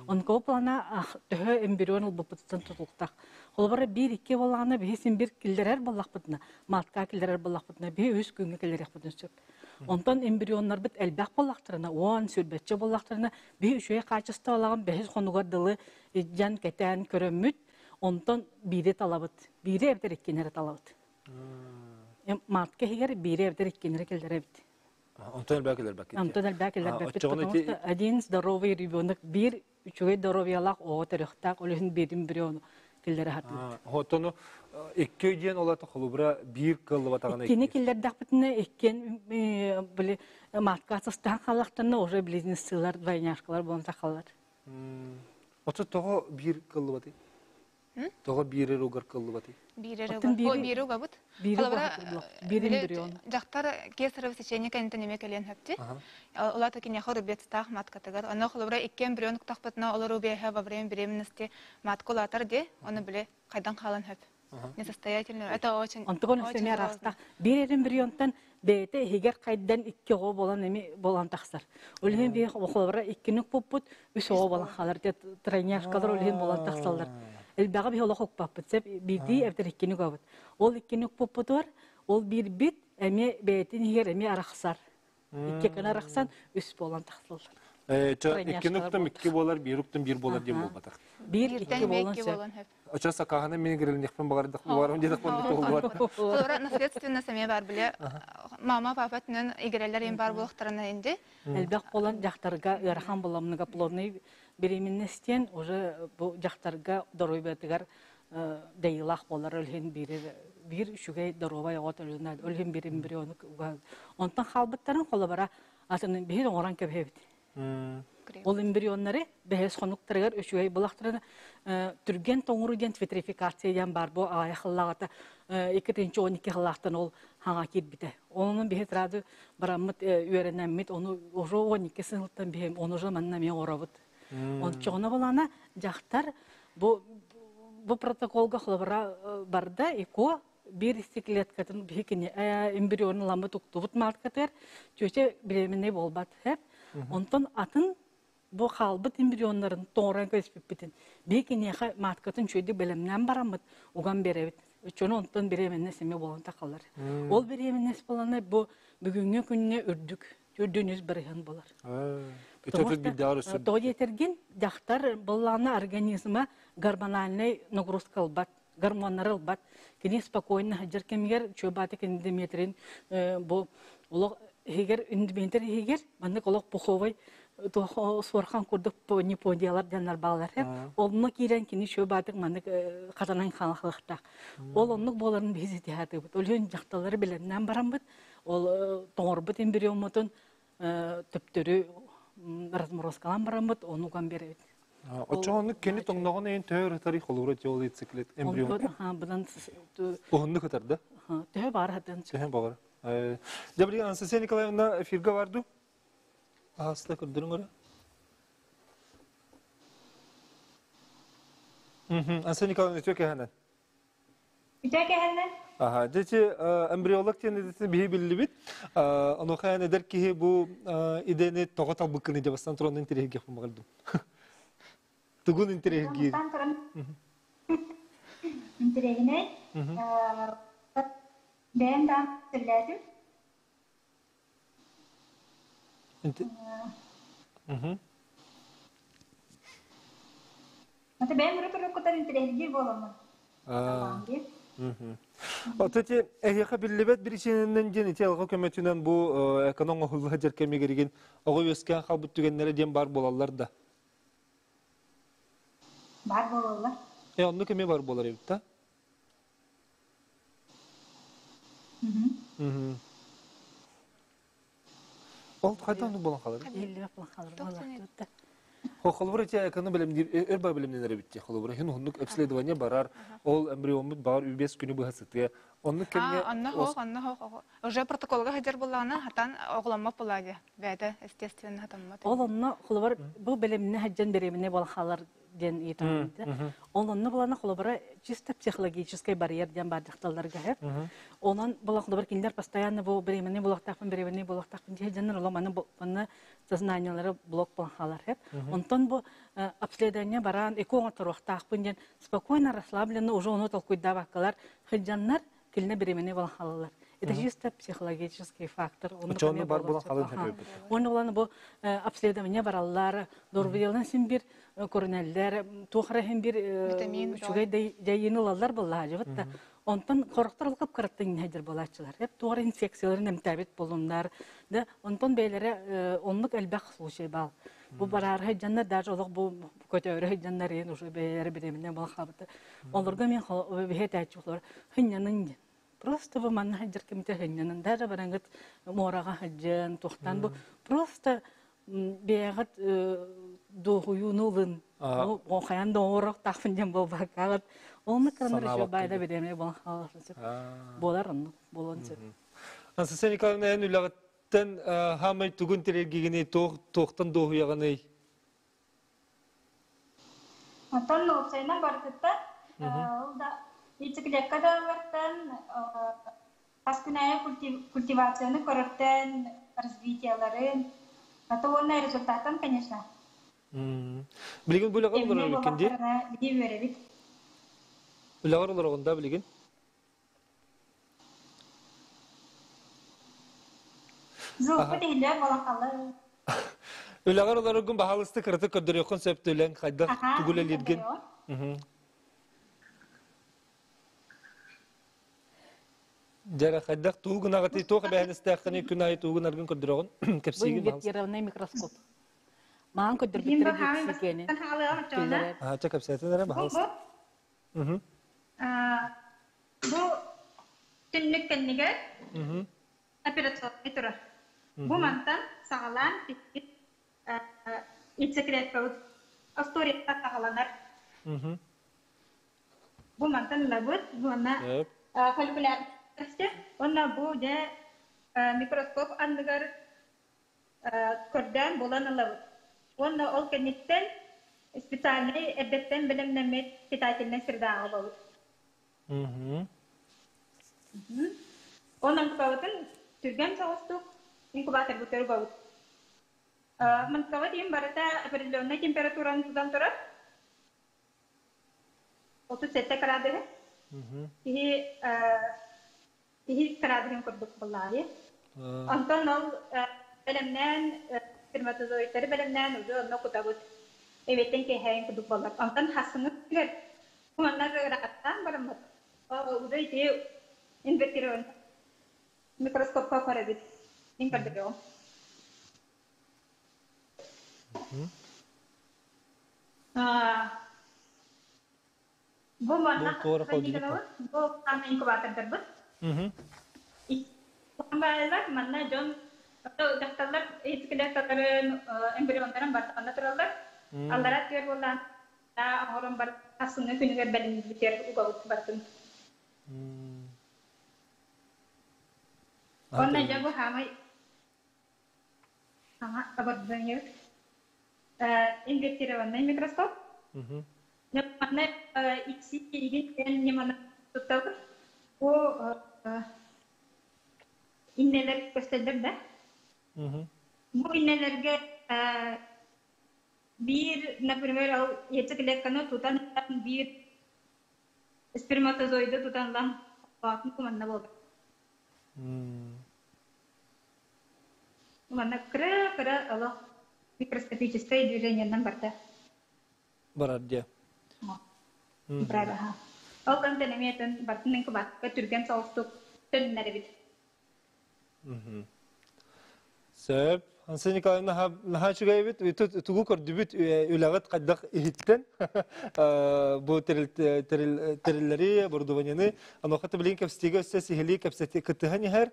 Онкоплана төһө эмбрион ылбыппытыттан тутулуктаах. Холобура биир-икки буоллаҕына биһи син бир киллэрэр буоллахпытына, матка киллэрэр буоллахпытына, биһи үс күҥҥэ киллэриэхпитин сөп. Онтон эмбрионнарбыт элбэх буоллахтарына, уон, сүүрбэччэ буоллахтарына, биһи үчүгэй хаачыстыбалааҕын бэһис хонугар дылы илдьэн, кэтээн көрөммүт, онтон биири талабыт. Биири эбэтэр иккини эрэ талабыт. Матка иһигэр биири эбэтэр иккини эрэ киллэрэбит. Онтон элбэх кэлэрбэккит. Онтон элбэх кэлэрбэппит, потому что один здоровый ребенок биир үчүгэй здоровьялаах оҕо төрүөхтээх, ол иһин биир эмбриону киллэрэ сатыыбыт. Отону икки диэн ол ата холобура биир кыаллыбатаҕына Иккини киллэрдэхпитинэ иккиэн били матка сыстаан хааллахтарына уже близнецылар, двойняшкалар буолан тахаллар. Оту тоҕо биир кыаллыбатый? Тоҕо биир эрэ угар кыллыбатый? Биир эрэ угар. Биир угабыт. Холобура, биир дьахтар кесарево сечение кэнниттэн эмиэ кэлиэн сөптүй. Улаата киниэхэ рубецтаах маткатыгар. Ону холобура икки эмбрион уктахпытына ол рубеһа во время беременности матка улаатар дии. Ону били хайдан хаалан сөп. Несостоятельно. Это очень Онтугун өссө араастаах. Биир эмбрионтан бэйэтэ иһигэр хайдан икки оҕо буолан эми буолан тахсар. Ол иһин биир холобура иккини укпуппут үс оҕо буолан хаалар. Тройняшкалар ол иһин буолан тахсаллар. Элбэҕи биһи олох укпаппыт. Сөп биирдии эбэтэр иккини угабыт. Ол иккини укпуппутугар ол биирбит эмиэ бэйэтин иһигэр эмиэ арахсар. Икки гына арахсан үс буолан тахсаллар. Икки уктам икки буолар, биир уктам биир буолар диэн буолбатах. Биир икки буолан сөп. Очо сакаһаны мин гирилниэхпин баҕардах буоларым диэтэхпин туһуллубат. Холобура наследственность эмиэ бар биле мама папа өттүнэн игирэлэр им бар буолуохтарына инди. Элбэх буолан дьахтарга ыарахан буолан многоплодный беременность диэн уже бу дьахтарга доруобуйатыгар дайыылаах буолар ол иһин биир биир үчүгэй доруобай оҕо төрүнэ ол иһин биир эмбриону онтон хаалбыттарын холобура атын биһир оҥорон кэбиһэбит. Ол эмбрионнары бэһэс хонуктарыгар үчүгэй булахтарына түргэн тоҥору диэн витрификация диэн бар бу аҕай хыллаҕата 2012 хыллаахтан ол хаҥа киирбитэ. Онон биһи сразу бараммыт үөрэнэммит, ону уже 12 сылтан биһи ону уже манна эмиэ оҥоробут. Ончоҕуна булана дьахтар бу бу протоколга холобура барда ИКО биир клеткатын биһи кини эмбрионун ламмыт уктубут маркатыгар чүөчэ беременный буолбат хэп. Онтон атын бу хаалбыт эмбрионнарын тоҥорон көспүппүтүн биһи киниэхэ маткатын үчүгэйдик бэлэмнээн бараммыт уган биэрэбит. Өччөнү онтон беременность эмиэ буолан тахалар. Ол беременность буолана бу бүгүҥҥү күҥҥэ үрдүк үрдүн 100% болар. Тоҕо диэтэргин дьахтар быллаана организма гормональный нагрузка ылбат, гормоннары ылбат. Кини спокойно сылдьар кэмигэр чуобааты эндометрин бу олох иһигэр эндометр иһигэр маннык олох пуховой суорхан курдук неподиялар диэннэр бааллар. Онно киирэн кини чуобаатык маннык хатанан хаалыахтаах. Ол оннук буоларын биһи ситиһаатыбыт. Ол иһин дьахталлары бэлэмнээн бараммыт, ол тоҥорбут эмбриоммутун төптөрү разморозкалаан бараммыт, ону уган биэрэбит. Оччоҕо кини тоҥноҕун эйин төһө ырытарый холуура ол циклет эмбрион? Бынан Уһуннук ытар да? Төһө баар хатан. Төһө баҕар. Дьэ, Анастасия Николаевна эфиргэ бар дуу? Аһаста көрдөрүҥ өрө. Анастасия Николаевна үтүө кэһэнэн. Үтүө кэһэннэн. Аха, дьэ эмбриолог диэн идэтин биһи биллибит. Онуоха эн эдэр киһи бу идэни тоҕо талбыккыный деп бастан туран интэриэһиргиэхпин баҕардым. Тугун интэриэһиргиир? Бастан туран интэриэһинэй. Бэйэм даҕаны сөбүлээтим. Ата бэйэм урут-уруккутан интэриэһиргиир буоламмын. Ото ити эһиэхэ биллибэт биричиинэнэн диэн ити алга көмөтүнэн бу эконом оҥоһулла сылдьар кэмигэригин оҕо үөскээн хаалбыт түгэннэрэ диэн баар буолаллар да? Баар буолаллар. Э, оннук эмиэ бар буолар эбит да? Ол хайдах оннук буолан хаалар? Иһиллибэт буолан хаалар буолар. Холобур ити эконом бэлэмниир өр баа бэлэмнэнэр эбит дии. Холобур иһин уһуннук обследование барар, ол эмбриоммут баар үбэс күнү быһа сытыа. Оннук кэмҥэ Онно хоох, онно хоох. Уже протоколга сылдьар буоллаҕына, хатан оҕоломмот буолаа дии. Бэйэтэ естественно хатаммат. Ол онно холобур бу бэлэмнэ сылдьан беременна буолан хаалар диэн ыйытан Ол онно булана холобура чисто психологическай барьер диэн баар дьахталларга сөп. Онон була холобур кинилэр постоянно бу беременный буолуохтаахпын, беременный буолуохтаахпын диэн дьоннор олом аны манна сознаниелара блок буолан хаалар сөп. Онтон бу обследование бараан ЭКО оҥотторуохтаахпын диэн спокойно расслабленно уже ону толкуйдаабаккалар сылдьаннар кинилэр беременный буолан хаалаллар. Это чисто психологический фактор. Очону бар буолан халын хөпөбүт. Уонна улан бу обследование бараллар, дорбуялан син бир көрүнэллэр, туох эрэ иһин бир үчүгэй дьайыыны ылаллар буоллаһа да. Онтон хорохтор ылкып кыраттан иһэдэр буолааччылар. Эп туох эрэ инфекцияларын эмтээбит болуннар. Да, онтон бэйлэрэ оннук элбэх случай бал. Бу бараар дьаннар даже олох бу көтөөрө дьаннар иһин уже бэйэлэрэ беременна буолан хаалбыта. Олорго мен биһи этээччи олор хынньанын диэн. Просто бу манна сылдьар кэмитэ хынньанын даже бараҥыт муораҕа сылдьан туохтан бу просто бэйэҕит дуоһуйууну ылын хайан да оҥоруохтаахпын диэн буолбаккаҕыт оннук кыранар еще байда бириэмэ буолан хаалар сөп буолар оннук буолуон сөп. Анастасия Николаевна эн үлэҕиттэн хаамай тугун тирэргигиний туохтан дуоһуйаҕыный? Оттон уопсайынан барытыттан ол да яйцеклетка да ылартан хас күн аайы культивацияны көрөртөн развитиеларын а то уонна результаттан конечно. Билигин бу үлэҕэр олорор эбиккин дии? Биһи үөрэбит. Үлэҕэр олороҕун да билигин? Звукпут иһиллэр буолан хаалла. Үлэҕэр олороргун баһаалыста кыратык көрдөрүөххүн сөп үлэҥ хайдах тугу үлэлииргин. Дьэ хайдах тугу гынаҕытый туох эбээһинэстээххиний күн аайы тугу гынаргын көрдөрөҕүн кэпсиигин Бу инвертированный микроскоп. Маан көрдөрбүттэрэ диэксикиэни. Аа, чэ кэпсээтин эрэ баһаалыста. Бу түннүк кэннигэр операционный турар. Бу мантан саҕалаан Яйцеклеткабыт историята саҕаланар. Бу мантан ылабыт, уонна фолликуляр уонна бу дьэ микроскоп анныгар көрдөөн булан ылабыт. Уонна ол кэнниттэн специальнай эрдэттэн бэлэмнэммит питательнай средаҕа ылабыт. Онон тутабытын түргэн соҕустук инкубаторбытыгар угабыт. Мантыкаҕа диэн барыта определеннай температураны тутан турар. 37 градуһу. Киһи киһи градуһун курдук буоллаҕа. Онтон ол бэлэмнээн сперматозоидтары бэлэмнээн уже онно кутабыт. Эбиэттэн киэһээйин курдук буоллар. Онтон хассыҥҥы манна ырааттаан бараммыт. Уже ити инвертирован микроскопка көрөбүт. Мин көрдөрүөҕүм. Бу манна бу аны инкубатордарбыт. Баайлар манна дьон дьахталлар яйцеклеткаларын, эмбрионнарын барытын тураллар. Аллара түөр буоллаан оҥорон бар хасыҥҥы күнүгэр бэлэмнибитигэр угабыт бартын. Онно дьэ бу хаамай Ага, оборудование инвертированный микроскоп. Манна икси ньыманы туттабыт. Бу иннэлэр көстөллөр да. Бу иннэлэргэ биир, например, ол яйцеклетканы тутан биир сперматозоиды тутан ылан манна буолар. Манна кыра-кыра олох микроскопическай движениеннан барда. Барар диэ. Барар аха. Ол кантан эмиэ бартын инкубаторга түргэн соҕустук төннөрөбүт. Сөп. Ансия Николаевна наһаа үчүгэй эбит. Тугу көрдүбүт үлэҕит хайдах иһиттэн бу тэриллэри, оборудованиены онуоха билигин кэпсэтиигэ өссө сиһилии кэпсэти кыттыһан иһэр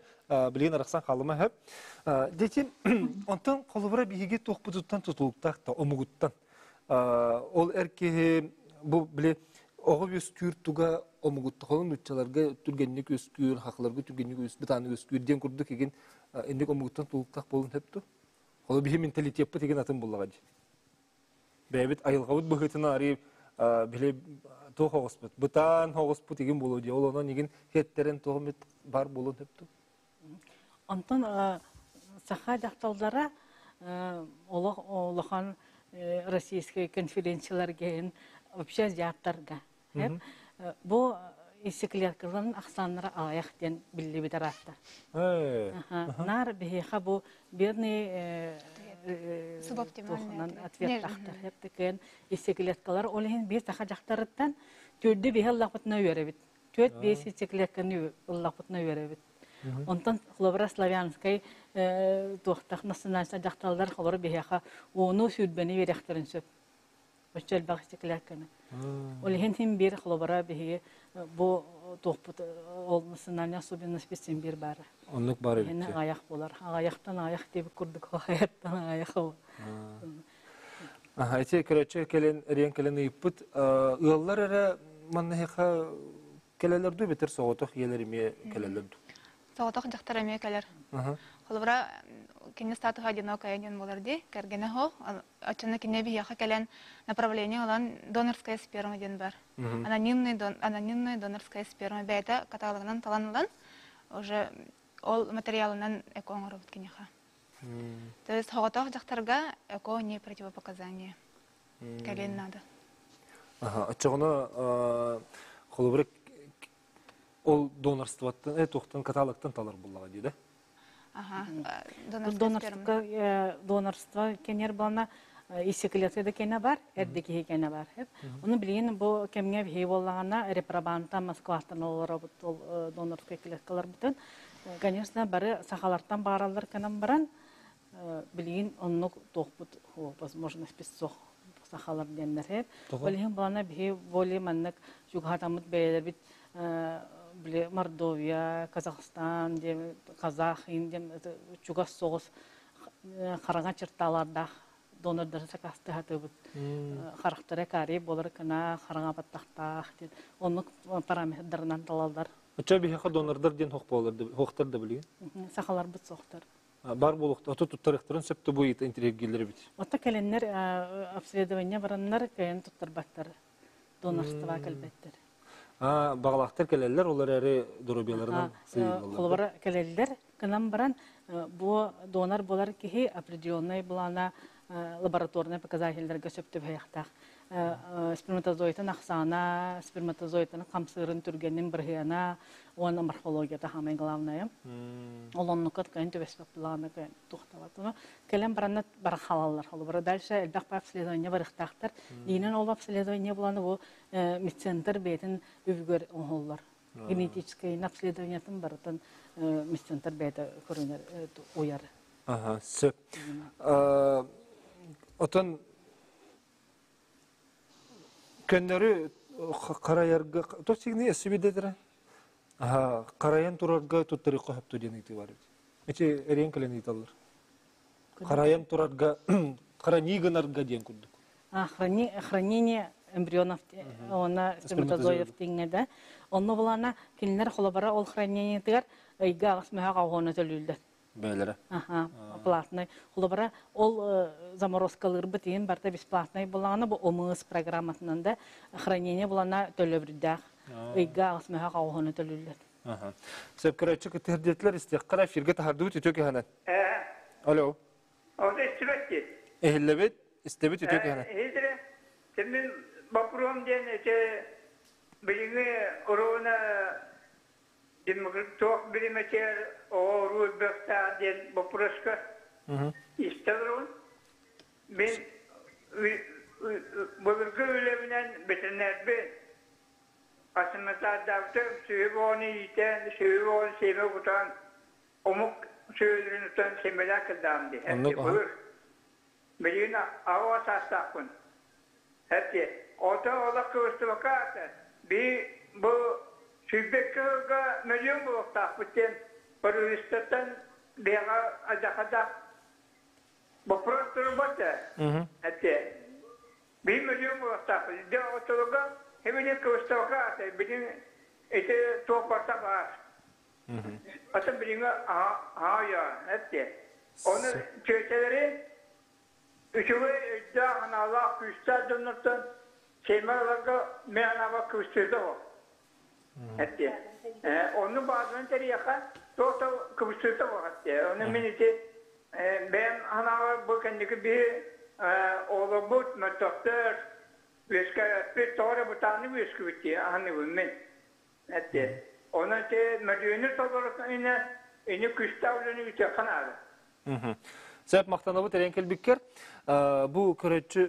билигин арахсан хаалыма сөп. Дети онтон холобура биһиги туохпутуттан тутулуктаах да омугуттан ол эр киһи бу били оҕо үөскүүр туга омугуттан холун нууччаларга түргэнник үөскүүр, хахаларга түргэнник үөс бытааннык үөскүүр диэн курдук игин инник омугуттан тутулуктаах буолун сөп дуо? Холу биһи менталитеппыт игин атын буллаҕа дии. Бэйэбит айылҕабыт быһыытынан арыы били туох оҕуспут, бытаан оҕуспут игин буолуо дии. Ол онон игин хеттерин туох эмит бар буолуон сөп дуо? Онтон саха дьахталлара олох улахан российскай конференцияларга вообще азиаттарга бу исеклеткаларын ахсааннара аҕыйах диэн биллибит арааттар. Наар биһиэхэ бу бедный субоптимальный ответтахтар. Хеп исеклеткалар ол иһин биир саха дьахтарыттан түрдү биһи ыллахпытына үөрэбит. Түөрт биэс исеклетканы ыллахпытына үөрэбит. Онтон холобура славянскай туохтах национальнай дьахталлар холобура биһиэхэ уону сүүрбэни үөрэхтэрин сөп. Оччо элбэх исеклетканы. Ол иһин син биир холобура биһиги бу туохпут ол национальная особенность син биир баара. Оннук баар эбит. Иһин аҕайах буолар. Аҕайахтан аҕайах диэбит курдук аҕайахтан аҕайах ол. Аха, ити көрөөччү кэлэн эриэн кэлэн ыйыппыт ыаллар эрэ манныһыха кэлэлэр дуу бэтэр соҕотох ийэлэр эмиэ кэлэлэр дуу? Соҕотох дьахтар эмиэ кэлэр. Холобура, кини статуһа одинокая диэн буолар дии, кэргэнэ суох. Оччоно кини биһиэхэ кэлэн направление ылан донорская сперма диэн бар. Анонимный, дон, анонимная донорская сперма бэйэтэ каталогынан талан ылан уже ол материалынан эко оҥоробут киниэхэ. То есть соҕотох дьахтарга эко не противопоказание. Кэлиэн наада. Оччоҕуна холобура ол донорствоттан, туохтан каталогтан талар буллаҕа дии да? Донорство донорство кэнэр буолна исеклеция да кэнэ бар, эрдэ киһи кэнэ бар. Ону билигин бу кэмҥэ биһиги буоллаҕына репробантан Москваттан олоробут ол донорскай клеткаларбытын. Конечно, бары сахалартан баараллар кэнэн баран билигин оннук туохпут возможность суох сахалар диэннэр. Ол иһин буолана биһи более маннык чугаһатаммыт бэйэлэрбит били Мордовия, Казахстан диэн, Казах диэн чугас соҕус хараҥа черталардаах. Донордары сакаастыһатыбыт. Харахтара карий болар кына хараҥа баттахтаах диэн. Оннук параметрдарынан талаллар. Оччо биһиэхэ донордар диэн хох буолар хохтар да билигин. Сахаларбыт сохтор. Бар буолуохта ото туттарыахтарын сөп бу интриэгиллер эбит. Отто кэлэннэр обследование бараннар кыайан туттарбаттар. Донорство кэлбэттэр. Бағалаахтар кэлэллэр, олар эрэ доруобуйаларынан сыыйыллаллар. Холобура кэлэллэр, гынан баран бу донор буолар киһи определенный былаана лабораторнай показательлэргэ сөп түбэһиэхтээх. Сперматозоидын ахсаана, сперматозоидын хамсыырын түргэнин бырыһыана уонна морфологията самое главное. Ол оннукка кыайан түбэспэт былаана кыайан туохтабат. Кэлэн баранна баран халаллар. Холобура дальше элбэх обследование барыахтаахтар. Иинэн ол обследование буланы бу медцентр бэйэтин үбүгэр оҥоһуллар. Генетическэй обследованиетын барытын медцентр бэйэтэ көрүнэр уйар. Ага, сөп. Отон көннөрү харайарга то сигни эсибидетера харайан турарга туттарыхха хөптө диэн ыйытыы бар эбит. Эти эриэн кэлэн ыйыталлар. Харайан турарга храни гынарга диэн курдук. Хранение эмбрионов уонна сперматозоидов диҥҥэ да. Онно булана кинилэр холобура ол хранениетыгар ыйга аҕыс мөһөх оҕону төлүүллэр. Бээлэрэ. Аха, платный. Холобура ол заморозкалыырбыт иһин барыта бесплатный булаҕына бу ОМС программатынан да хранение булана төлөбүрдээх. Ыйга аҕыс мөһөх оҕону төлүүллэр. Сөп көрөөччү кытыһырдиэтилэр истиэххэ эфиргэ таһардыбыт үтүө киһэнэн. Алло. Ону истибэт Эһиллэбит, истэбит үтүө киһэнэн. Иһиллэрэ. Мин боппуруом диэн ити билиҥҥи оруобуна туох биримэтигэр оҕо уруу элбэхтээх диэн боппуруоска истэ олоробун. Мин былыргы үлэбинэн ветеринарбын Асыматаардаабытым сүөһү бөҕөнү иитэн, сүөһү бөҕөнү сиэмэ кутан, омук сүөһүлэрин утан сиэмэлээх кырдаҕым дии. Оннук Былыр. Билигин аҕа саастаахпын. Эти, ото олох кыбыстыбакка аата, би бу 22 сылга мөлүйүөн буолуохтаахпыт диэн правительствоттан биһиэхэ алдьархайдаах боппуруос турбат ээ. Эти, Биир мөлүйүөн буолуохтаахпыт. Дьэ, оччолорго билигин кыбыстыбакка аата, билигин ити туох барыта баар. Атын билиҥҥи аһаа эттэ. Ону чүөчэлэри үчүгэй өйдөөх, санаалаах, күүстээх дьоннортон сиэмэ ыларга мин анаабар кыбыстыырда ол. Эттэ. Онну баазанан тэрийэххэ туох да кыбыстыыта суох эттэ. Ону мин ити бэйэм санаабар бу кэнники биһи оҕолорбут мөлтөхтөр, үөскээбэппит, тоҕо эрэ бытааннык үөскүүбүт дии аһыныыбын мин. Эттэ. Онон ити мөлүйүөнү толору ини ини күүстээх үлэни ыытыахха наада. Сөп махтанабыт эрэн кэлбиккэр. Бу көрөөччү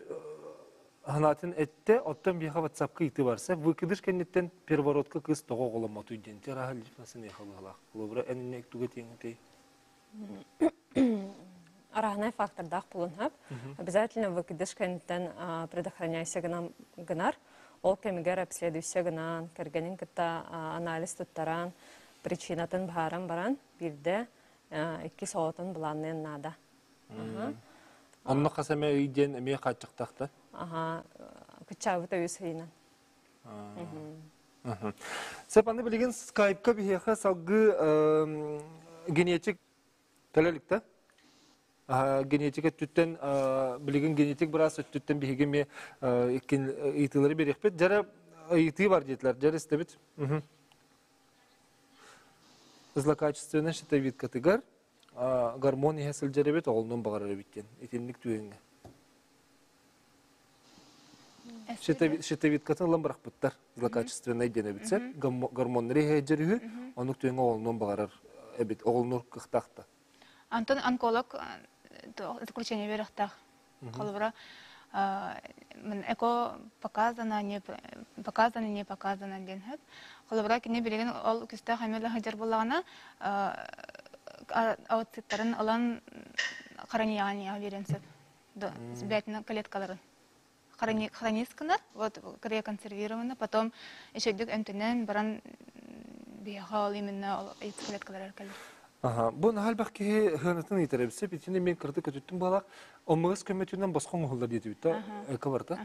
санаатын эттэ, оттон биһиэхэ WhatsApp-ка ыйытыы барса, выкидыш кэнниттэн первородка кыыс тоҕо оҕоломмотуй диэн тираһа лифасын эхалыһалаах. Холобура, эн инне туга тиэҥитэй? Араһынай фактордаах булунһап. Обязательно выкидыш кэнниттэн предохраняйся гынар. Ол кэмигэр обследуйся гынан, кэргэнин кытта анализ туттаран, причинатын быһааран баран, биирдэ иккис оҕотун былаанныан наада. Онно хас эмэ ый диэн эмиэ хааччахтаах да? Аха, кыччаабыта үс ыйынан. Сөп, аны билигин скайпка биһиэхэ салгыы генетик кэлэ илик да? Генетик өттүттэн билигин генетик быраас өттүттэн биһиги эмиэ ыйытыылары биэриэхпит. Дьэрэ ыйытыы бар диэтилэр. Дьэрэ истэбит. Злокачественная щитовидкатыгар гормон иһэ сылдьар эбит, оҕолонуон баҕарар эбит диэн. Итинник түгэҥҥэ. Щитовидкатын ылан бырахпыттар. Злокачественнай диэн эбит сэр. Гормоннары иһэ сылдьар үһү, оннук түгэҥҥэ оҕолонуон баҕарар эбит. Оҕолонуор кыахтаах да. Антон онколог заключение берехтаах. Холобура, эко показано, не показано, не показано диэн сөп. Холобура, кини билигин ол күстээх эмиэ сылдьар буоллаҕына, ооциттарын ылан хранение биэриэн сөп. Бээтинэ клеткаларын хранить гынар, вот криоконсервировано, потом еще эмтэнэн баран биһиэхэ ол именно ол яйцеклеткалар кэлэр. Аха, бу наһаа элбэх киһи хыанатын ыйытар эбит. Сөп итини мен кырдык көтүттүм буолаах. Оммугас көмөтүнэн босхоҥ оһуллар диэтибит да эко барта.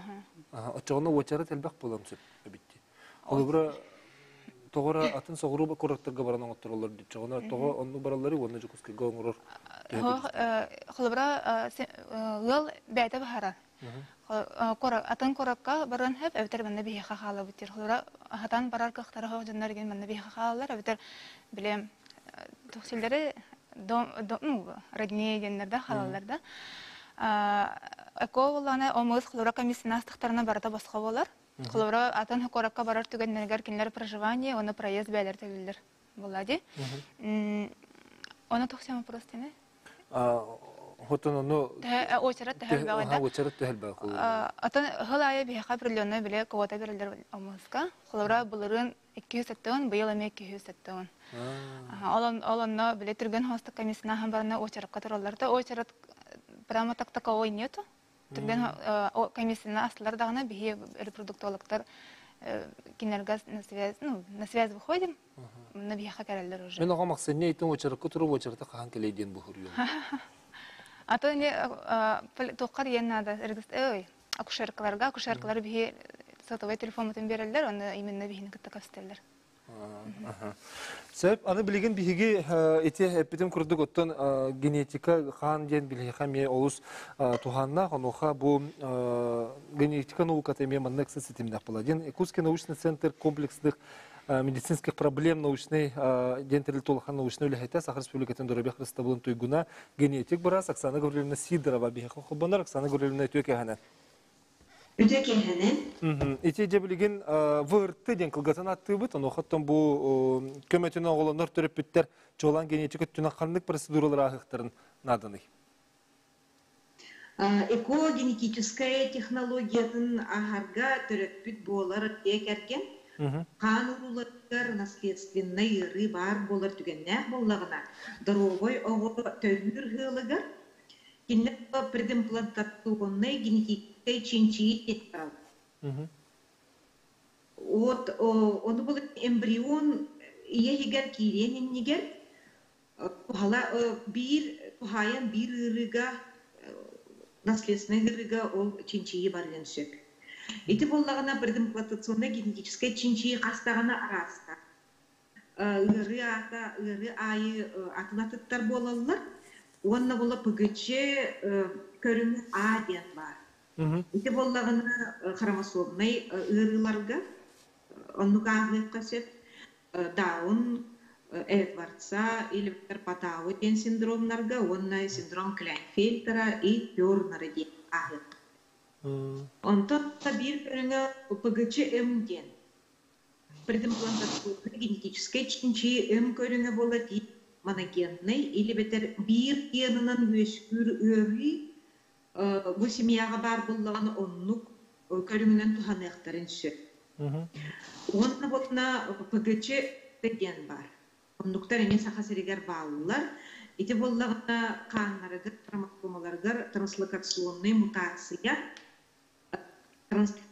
Аха, оччоҕуна уочарат элбэх буолан сөп эбит дии. Холобура тоҕо атын соҕуруу куораттарга баран оҥоттороллор диччоҕуна тоҕо онну бараллары уонна Дьокуускайга оҥорор Холобура, ыал бэйэтэ баһарар. Атын куоракка барыан сөп, эбэтэр манна биһиэхэ хаалабыт диир. Холобура, хатан барар кыахтара суох дьоннор игин манна биһиэхэ хаалаллар, эбэтэр били тохсиллери дом, ну, роднее диэннэр да хаалаллар да. Эко буоллаҕына, омугус холобура комиссияны астахтарына барыта босхо буолар. Холобура, атын куоракка барар түгэннэригэр кинилэр проживание уонна проезд бэйэлэрэ төлүүллэр буолла дии. Ону тохсион вопрос тини? Хотон ону очерет төһөлбөҕө очерет төһөлбөҕө Атын хыл аайы биһиэхэ определенный били квота берилер омуска. Холобура, былырыын 270, быйыл эмиэ 270. Ол онно били түргэн хостук комиссияна ахан барана очередка тураллар да очерет прямо так таковой нету. Түргэн комиссияны астылар даҕаны биһи репродуктологтар кинилэргэ на связь, ну, на связь выходим, на биһиэхэ кэлэллэр уже. Мен оҕом ахсынньы ыйтын очеракка туруп очерата хаһан кэлэй диэн буһуруйум. А то не туоххар иэн наада ой, акушеркаларга, акушеркалар биһи сотовой телефоммутун береллер, оны именно биһини кытта көстөллөр. Сөп, аны билигин биһиги ити эппитим курдук оттон генетика хаан диэн билиһиэхэ эмиэ олус туһааннаах, онуоха бу генетика науката эмиэ маннык ситимнээх буолар. Диэн Якутский научный центр комплексных медицинских проблем научный диэн тэрилтэ улахан научнай үлэһитэ Саха Республикатын доруобуйа харыстабылын туйгуна генетик быраас Оксана Гаврильевна Сидорова биһиэхэ холбонор. Оксана Гаврильевна үтүө кэһэнэн. Үтүө киэһэнэн. Ити дьэ билигин ВРТ диэн кылгатан ааттыыбыт. Онуохаттан бу көмөтүн оҕолонор төрөппүттэр чуолаан генетик өттүнэн ханнык процедуралар ааһыахтарын нааданый? Экогенетическая технологиятын ааһарга төрөппүт буолар дьиэ кэргэн хаан урууларыгар наследственнай ыарыы баар буолар түгэннээх буоллаҕына, доруобай оҕо төрүүр ыалыгар Кинилэр предимплантационнай генетическэй чинчийии диэн Вот ону был эмбрион ийэ иһигэр киириэн иннигэр туһала биир туһаайан биир ыарыыга наследственнай ыарыыга ол чинчийии барыан сөп. Ити буоллаҕына предимплантационнай генетическэй чинчийии хас даҕаны араастаах. Ыарыы аата ыарыы аайы атын атыттар буолаллар уонна була ПГЧ көрүҥэ А диэн баар. Ити буоллаҕына хромосомнай ыарыыларга оннук ааҕыахха сөп. Даун, Эдвардса или Патау диэн синдромнарга уонна синдром Кляйнфельтера и Тернера диэн ааҕыахха. Онтон биир көрүҥэ ПГЧ-М диэн Предимплантационнай генетическэй чинчийии өҥ көрүҥэ буолар моногеннай или бэтэр биир генынан үөскүүр ыарыы бу семьяҕа баар буоллаҕына оннук көрүҥүнэн туһаныахтарын сөп. Уонна буолна ПГЧ диэн баар. Оннуктар эмиэ Саха сиригэр бааллар. Ити буоллаҕына хааннарыгар, хромосомаларыгар транслокационнай мутация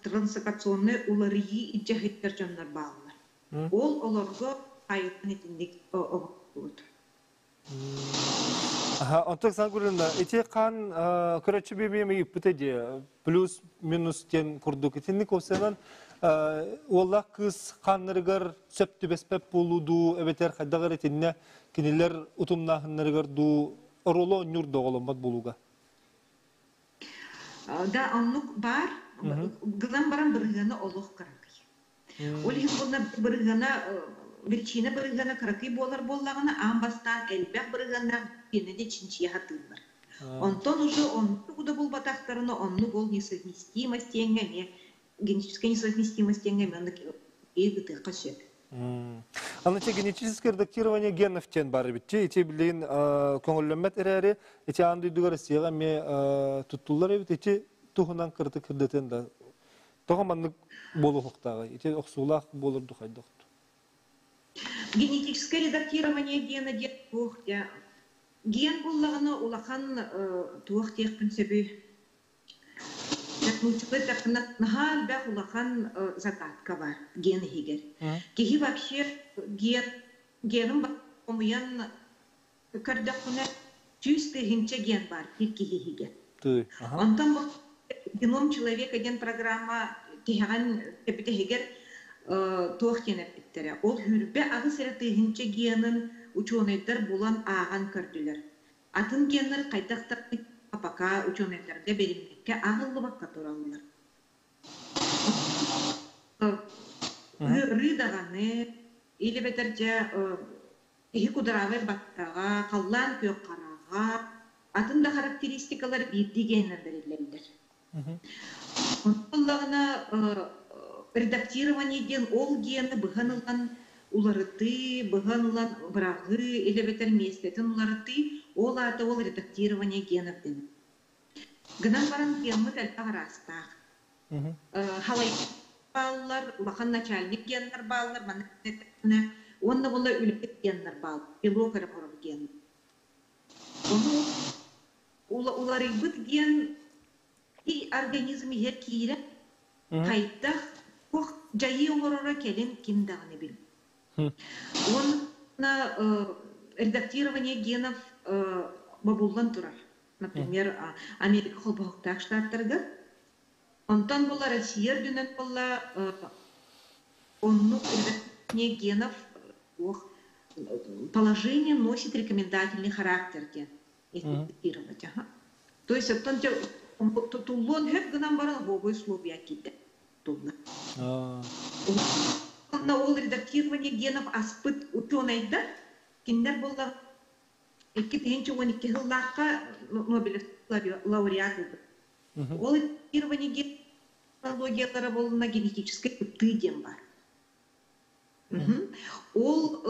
Трансакционнай уларыйыы илдьэһиттэр дьоннор бааллар. Ол олорго хайытан итинник оҥоһуллубут. Онтон Оксана Гурьевна, ити хаан көрөччү биэмиэм ыйыппыта дии, плюс минус диэн курдук. Итинник осенан уоллаах кыыс хааннарыгар сөп түбэспэт буолуу дуу, эбэтэр хайдах эрэ итиннэ кинилэр утумнааһыннарыгар дуу оруолу оонньуур да оҕоломмот буолууга. Да, оннук баар. Гынан баран бырыһыана олох кыракый. Ол иһин буолла бырыһыана биричиинэ бырыһыана кыракый буолар буоллаҕына, аан бастаан элбэх бырыһыаннаах биэнэни чинчийэ сатыыллар. Онтон уже оннук да булбатахтарына, оннук ол несовместимость диэҥҥэ эмиэ генетическая несовместимость диэҥҥэ эмиэ оннук ыытыахха сөп. Аны генетическое редактирование генов диэн бар эбит. Ити билигин көҥүллэммэт эрээри, ити аан дойдуга Россияҕа эмиэ туттуллар эбит. Ити туһунан кырытык кырдытын да тоҕо маннык буолуохтааҕый? Ити охсуулаах буолар ду хайдах? Генетическое редактирование гена диэн туох ген буллаҕына улахан туох диэхпин сөбүй? Нууччалыы эттэххинэ, наһаа элбэх улахан загадка баар ген иһигэр. Киһи вообще ген генин хомуйан Көрдөххүнэ, 100 000 ген бар bir киһиһигэ. Онтон бу «Геном человека» диэн программа тиһэҕин тэбитэһигэр туох диэн эппиттэрэ. Ол 28 эрэ генын ученыйдар булан ааҕан көрдүлэр. Атын геннар хайдах пока ученыйдарга берилбекке ааҕыллыбакка тураллар. Ыарыы даҕаны, или бэтэр дьэ киһи кудраабай баттаҕа, халлаан күөх хараҕа, атын да характеристикалар биирдии геннэр бэриллэллэр. Онтуллаҕына редактирование диэн ол гены быһан ылан уларытыы, быһан ылан быраҕыы, или эбэтэр миэстэтин уларытыы, ол аата ол редактирование генов дэнэр. Гынан баран геммыт элбэх араастаах. Халай бааллар, улахан начальник геннар бааллар, манна уонна була үлэһит геннар баал, белок эрэ хорор ген. Ону уларыйбыт ген и организм иһэр киирэ хайдах туох дьайыы оҥороро кэлин ким даҕаны бил. Уонна редактирование генов бобуллан турар. Например, Америка Холбоһуктаах Штаттарыгар. Онтон була Россия үрдүнэн буолла оннук редактирование генов положение носит рекомендательный характер диэн редактировать. То есть оттон туллуон хөп гынан баран бобой условия киирдэ тулла. Онно ол редактирование генов аспыт ученыйдар кинилэр буолла 2012 сыллаахха Нобелев лауреат ылбыт. Ол редактирование генологиялара болуна генетическэй кыптыы диэн бар. Ол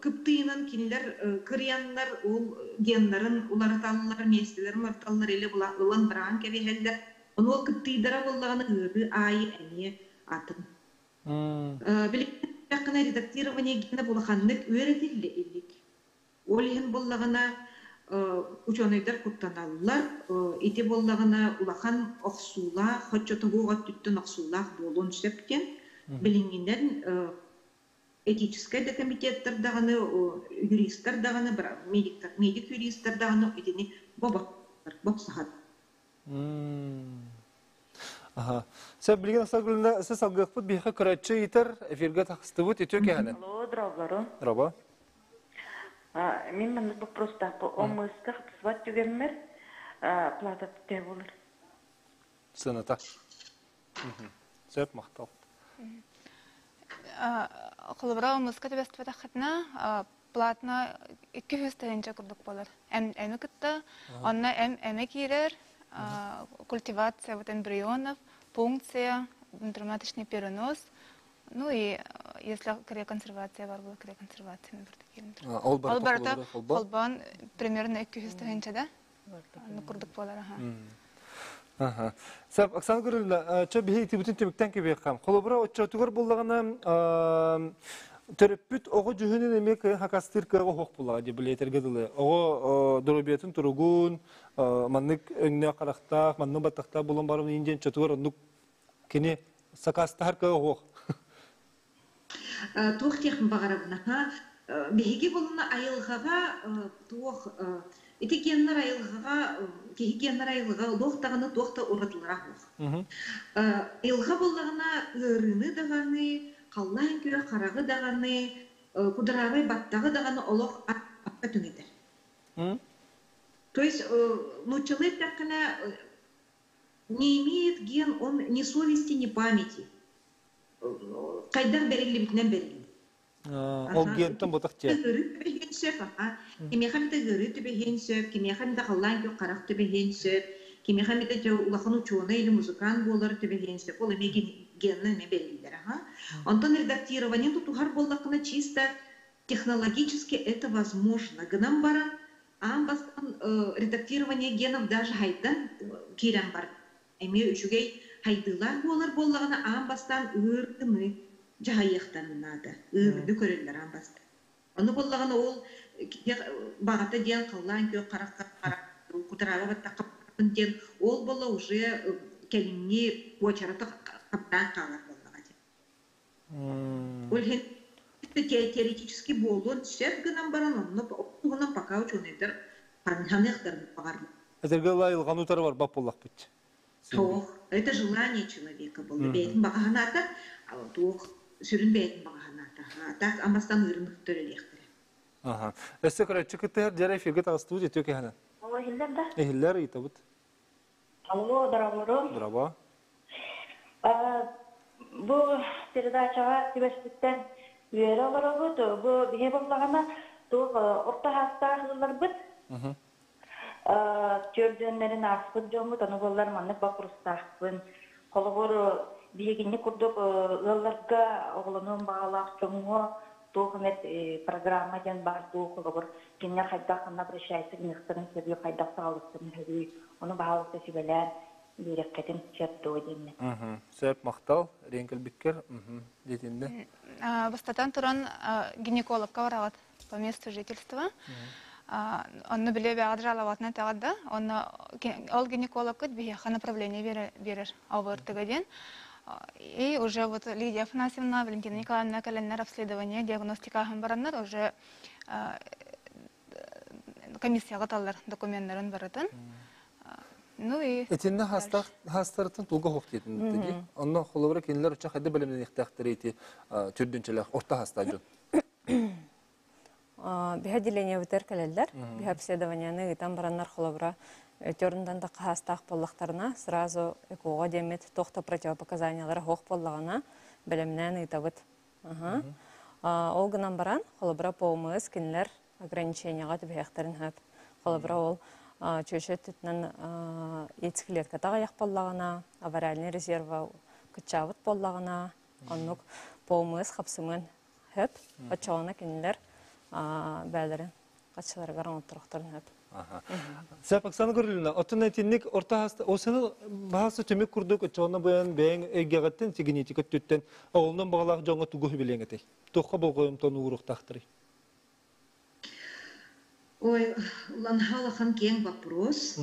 кыптыынан кинилэр кырыяннар ол геннарын уларыталлар, миэстэлэрин уларыталлар или ылан бараан кэбиһэллэр. Ону ол кыптыйдара буоллаҕына ыарыы аайы эмиэ атын. Билигин редактирование гена улаханнык үөрэтиллэ илик. Ол иһин буоллаҕына ученыйдар куттаналлар, ити буоллаҕына улахан охсуулаах, хоччотоһуох өттүттэн охсуулаах буолуон сөп диэн билиҥҥинэн этическэй да комитеттар даҕаны, юристар даҕаны, медиктар, медик юристар даҕаны итини бопсаһат. Аха. Сэ билигин асагылына сэ салгыахпыт биһиэхэ көрөөччү ыйытар эфиргэ тахыстыбыт үтүө кэһэнэн. Алло, дорооболору. Дорообо. Мин маннык вопростаахпын. ОМС-ка хапсыбат түгэммэр плата төһө буолар? Сыаната. Сөп, махтал. Холобура, ОМС-ка түбэспэтэххитинэ, платно 200 тыһыынча курдук буолар. Эми кытта, онно эми киирэр, культивация вот эмбрионов, пункция, внутриматочный перенос, ну и если криоконсервация бар була, криоконсервация Ол Ол барыта холбоон примерно 200 тыһыынча да курдук буолар. Аха. Сап Оксана Гурильевна, чө биһи итибитин түмүктэн кебиэххам. Холобура оччотугар буллаҕына төрөппүт оҕо дьүһүнүн эмиэ кыайан хакастыыр кыаҕа суох буллаҕа дии билиэтэргэ дылы. Оҕо доруобуйатын туругун, маннык өҥнөөх харахтаах, маннык баттахтаах булан баран иин диэн чотугар оннук кини сакаастаһар кыаҕа суох. Туох диэхпин баҕарабын, аха. Биһиги булуна айылҕаҕа туох ити геннэр айылҕаҕа киһи геннэр айылҕа олох даҕаны туох да уратылара суох. Айылҕа буоллаҕына ыарыыны даҕаны, халлаан күөх хараҕы даҕаны, кудраабай баттаҕы даҕаны олох акка түҥэтэр. То есть нууччалыы эттэххинэ не имеет ген он ни совести, ни памяти. Хайдах бэриллибитинэн бэриллибит. Ол гентэн ботах тиэ. Ыарыы түбэһиэн сөп, аха. Кимиэхэ эмит ыарыы түбэһиэн сөп, кимиэхэ эмит халлаан күөх харах түбэһиэн сөп, кимиэхэ эмит улахан учуонай или музыкант буолар түбэһиэн сөп. Ол эмиэ генна эмиэ бэриллэр, аха. Онтон редактирование тутуһар буоллаххына чисто технологически это возможно. Гынан баран аан бастаан редактирование генов даже хайдан киирэн бар. Эмиэ үчүгэй хайдыылаах буолар буоллаҕына аан бастаан ыырыны дьаһайыахтарын наада. Ыырыны көрөллөр аан бастаан. Ону буоллаҕына ол баҕата диэн халлаан күөх харах харах кутараба баттахха диэн ол буолла уже кэлиҥҥи уочарата хаптаан хаалар буоллаҕа дии. Ол иһин Теоретически буолуон сөп гынан баран, онно туһунан пока учуонайдар ханыахтарын баҕарбат. Этэргэ айылҕаны утары барбат буоллахпыт. Суох. Это желание человека было. Бэйэтин баҕаһанаата, туох сүрүн бэйэтин баҕаһанаата. Так амастан ырын төрөлиэхтэрэ. Аха. Өссө көрөччү кыттыһар дьара эфирге таҕыстыбыт үтүө кэһэнэн. Алло, иһиллэр да? Иһиллэр ыйытабыт. Алло, дорооболорум. Браво. Бу передачаҕа түбэспиттэн үөрэ олоробут. Бу биһи буоллаҕына туох орто хаастаах ыалларбыт. Түөрдүөннэрин ааспыт дьоммут, ону буоллар маннык боппуруостаахпын. Холобур, биһигинни курдук ыалларга оҕолонуон баҕалаах дьоҥҥо туох эмэ программа диэн баар дуу, холобур, кинилэр хайдах ханна обращайся гыныахтарын сөбүй, хайдах саҕалыахтарын сөбүй, ону баһаалыста сүбэлээн биэрэххитин сөп дуо диэннэ. Сөп, махтал, Рен кэлбиккэр. Диэтиннэ. Бастатан туран гинекологка бараҕыт по месту жительства. Онно биле бэҕэ жаловатына тэҕит да, онно ол гинекологкыт биһиэхэ направление берер ОВРТ-га диэн. И уже вот Лидия Афанасьевна, Валентина Николаевна кэлэннэр обследование, диагностика бараннар уже комиссияҕа таллар докуменнарын барытын. Ну и Итиннэ хаастарыттан туга хоох диэтин дии. Онно холобура кинилэр оччо хайда бэлэмнэниэхтээхтэр ити түрдүнчэлэх орто хаастаах дьон. Биһа отделениебытыгар кэлэллэр. Биһа обследованиены ыытан бараннар холобура төрүнтэн да хаастаах буоллахтарына сразу ЭКО-ҕа диэммит туох да противопоказаниялара суох буоллаҕына бэлэмнээн ыытабыт. Ол гынан баран холобура по ОМС кинилэр ограничениеҕа түбэһиэхтэрин сөп. Холобура ол чүөчэ өттүтүнэн яйцеклетката аҕыйах буоллаҕына, авариальный резерва кыччаабыт буоллаҕына, оннук по ОМС хапсымыан сөп. Оччоҕуна кинилэр бээлэрин хаччыларыгар оҥотторохторун сөп. Сөп, Оксана Гаврильевна, оттон итинник орто хаста, осыны баһасы түмүк курдук оччоҕуна быйан бэйэҥ эйгэҕиттэн, генетика өттүттэн оҕолонон баҕалаах дьоҥҥо тугу билиэҥ этэй? Туохха болҕойумтон ууруохтаахтарый? Ой, улахан улахан киэҥ вопрос.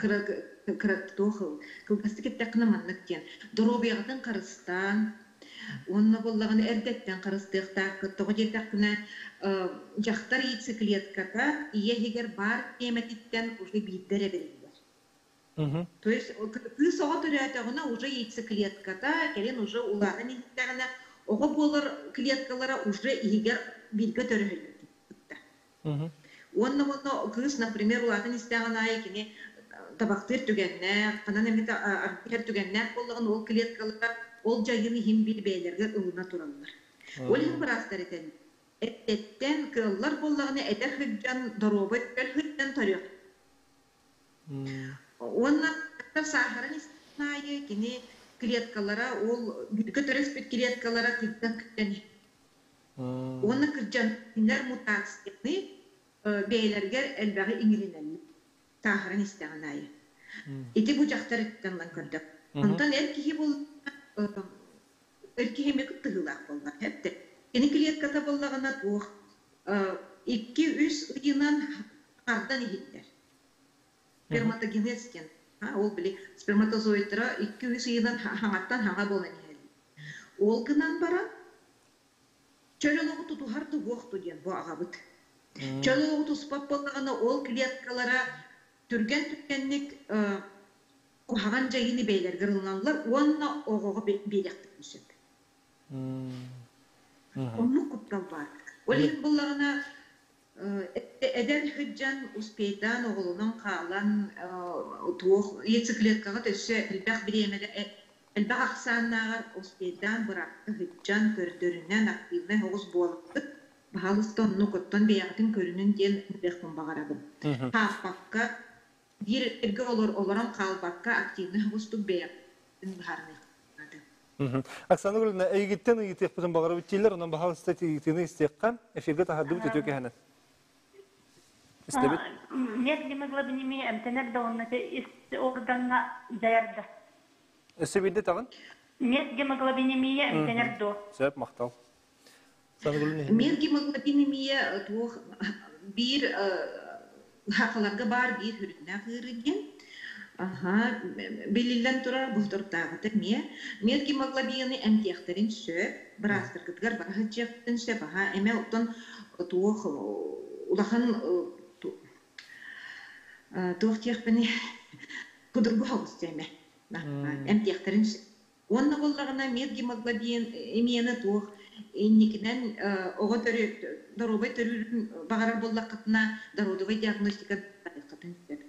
Кыра кыра туох кылгастык эттэххинэ маннык диэн. Доруобуйаҕытын харыстаан, уонна буоллаҕына эрдэттэн харыстыахтааххыт. Тоҕо диэтэххинэ, дьахтар яйцеклетката ийэ иһигэр баар тиэмэтиттэн уже биирдэ эрэ бэриллэр. То есть кыыс оҕо төрөөтөҕүнэ уже яйцеклетката кэлин уже улаатан иһиттэҕинэ оҕо буолар клеткалара уже иһигэр бииргэ төрөһөллөр кытта. Уонна уонна кыыс, например, улаатан истэҕин аайы кини табахтыыр түгэннээх, ханан эмит аргыһар түгэннээх буоллаҕына, ол клеткалара ол дьайын иһин биир бэйэлэригэр ылына тураллар. Ол иһин быраастар этэллэр, эрдэттэн кыаллар буоллаҕына эдэр сылдьан, доруобай чөл сылдьан төрүөх. Уонна саахарын истэҕин аайы кини клеткалара ол бииргэ төрөспүт клеткалара кырдьан кырдьан иһэр. Уонна кырдьан кинилэр мутацияны бэйэлэригэр элбэҕи иҥэринэллэр сааһыран истэҕин аайы. Ити бу дьахтар өттүттэн ылан көрдөх. Онтон эр киһи буоллаҕына эр киһи эмиэ кыттыһыылаах буоллаҕа эптэ. Кини клетката буоллаҕына туох 2-3 ыйынан хардан иһиллэр. Сперматогенез диэн. Ол били сперматозоидтара 2-3 ыйынан хаҥаттан хаҥа буолан иһэллэр. Ол гынан баран чөл олоҕу тутуһар туһуох ту диэн бу аҕабыт. Чөл олоҕу туспат буоллаҕына ол клеткалара түргэн-түргэнник куһаҕан дьайыыны бэйэлэригэр ылыналлар уонна оҕоҕо биэриэхтэрин сөп. Оннук куттал баар. Ол иһин буоллаҕына эдэр сылдьан успейдаан оҕолонон хаалан туох яйцеклеткаҕа өссө элбэх бириэмэлэ элбэх ахсааннааҕар успейдаан быраакка сылдьан көрдөрүнэн активнай оҕус буоларгыт баһаалыста оннук оттон бэйэҕитин көрүнүн диэн этиэхпин баҕарабын. Хааппакка биир эргэ олорон хаалбакка активнай оҕустук бэйэҕитин быһаарыныаххытын наада. Оксана Гавриловна, эйигиттэн ыйытыахпытын баҕарабыт дииллэр, онон баһаалыста ыйытыыны истиэххэ, эфиргэ таһаардыбыт үтүө кэһэнэн. Истэбит. Нет гемоглобинемия эмтэнэр да уонна ис органҥа дьайар да. Өссө биирдэ таҕын. Нет гемоглобинемия эмтэнэр дуо? Сөп, махтал. Мир гемоглобинемия туох биир хахаларга баар биир хүрүннээх ыарыы диэн. Аха, биллэн турар бу эмиэ мед гемоглобины эмтиэхтэрин сөп, быраастаргытыгар бара сылдьыахтарын сөп, аха, эмэ оттон туох улахан туох диэхпиний судургу соҕус эмэ эмтиэхтэрин сөп. Уонна буоллаҕына медгемоглобин имиэнэ туох инникинэн оҕо төрү доруобай төрүүрүн баҕарар буоллаххытына дородовай диагностика барыаххытын сөп.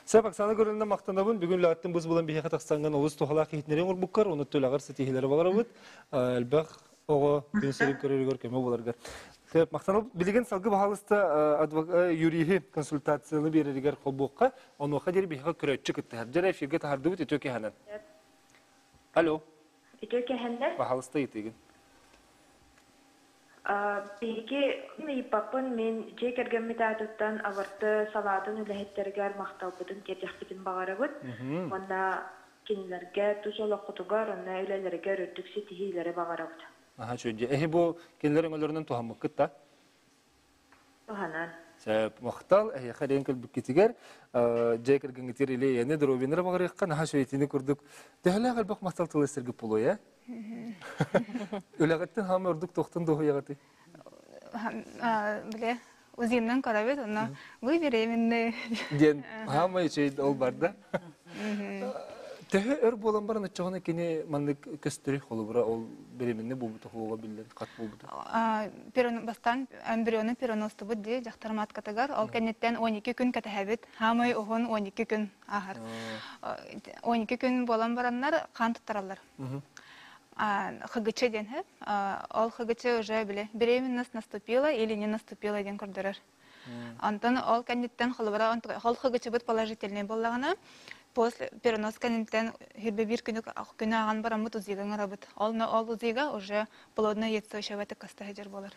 Сөп, Оксана Гурина махтанабын. Бүгүн лааттын бус булан биһиэхэ тахсаҥҥын олус туһалаах иһитиннэриҥ урбуккар, уну түлэҕэр ситиһиилэри баҕарабыт. Элбэх оҕо күн сирин көрөрүгэр көмө буоларгар. Сөп, махтанабын. Билигин салгы баһаалыста юриһи консультацияны биэрэригэр холбуохха, онуоха диэри биһиэхэ көрөөччү кыттыһар. Дьэ эфиргэ таһардыбыт үтүө кэһэнэн. Алло. Үтүө кэһэннэр. Баһаалыста ыйытыгын. Биһиги ыйыппаппын мин дьиэ кэргэммит аатыттан абарты салаатын үлэһиттэригэр махталбытын тиэрдиэхпитин баҕарабыт уонна кинилэргэ тус олоххутугар уонна үлэлэригэр үрдүк ситиһиилэри баҕарабыт. Аха үчүгэй. Эһи бу кинилэр өҥөлөрүнэн туһаммыккыт да? Туһанан. Сөп, махтал, эһиэхэ диэн кэлбиккитигэр дьиэ кэргэҥҥитигэр или эйэни доруобуйаны баҕарыахха наһаа үчүгэйтини курдук төһөлөөх элбэх махтал тылы истэргит буолуо, ээ? Үлэҕиттэн хаама ордук туохтан дуоһуйаҕытый? Биле, узиннан көрөбүт, онно вы беременны. Диэн хаама үчүгэй ол барда. Төһө өр буолан баран оччоҕуна кини маннык көстөрүй холобура ол беременный буолбута хуоҕа биллэн хат буолбута? Бастаан эмбриону переностубут дии дьахтар маткатыгар ол кэнниттэн 12 күн кэтэһэбит. Хаамай уһун 12 күн ааһар. 12 күн буолан бараннар хаан туттараллар. ХГЧ диэн ол ХГЧ уже биле беременность наступила или не наступила диэн көрдөрөр. Онтон ол кэнниттэн холобура ол ХГЧ-быт положительный буоллаҕына после перенос кэнниттэн хүрбэ биир күнү күнү ааҕан бараммыт УЗИга ыҥырабыт. Ол ол УЗИга уже плодное яйцо еще каста сылдьар буолар.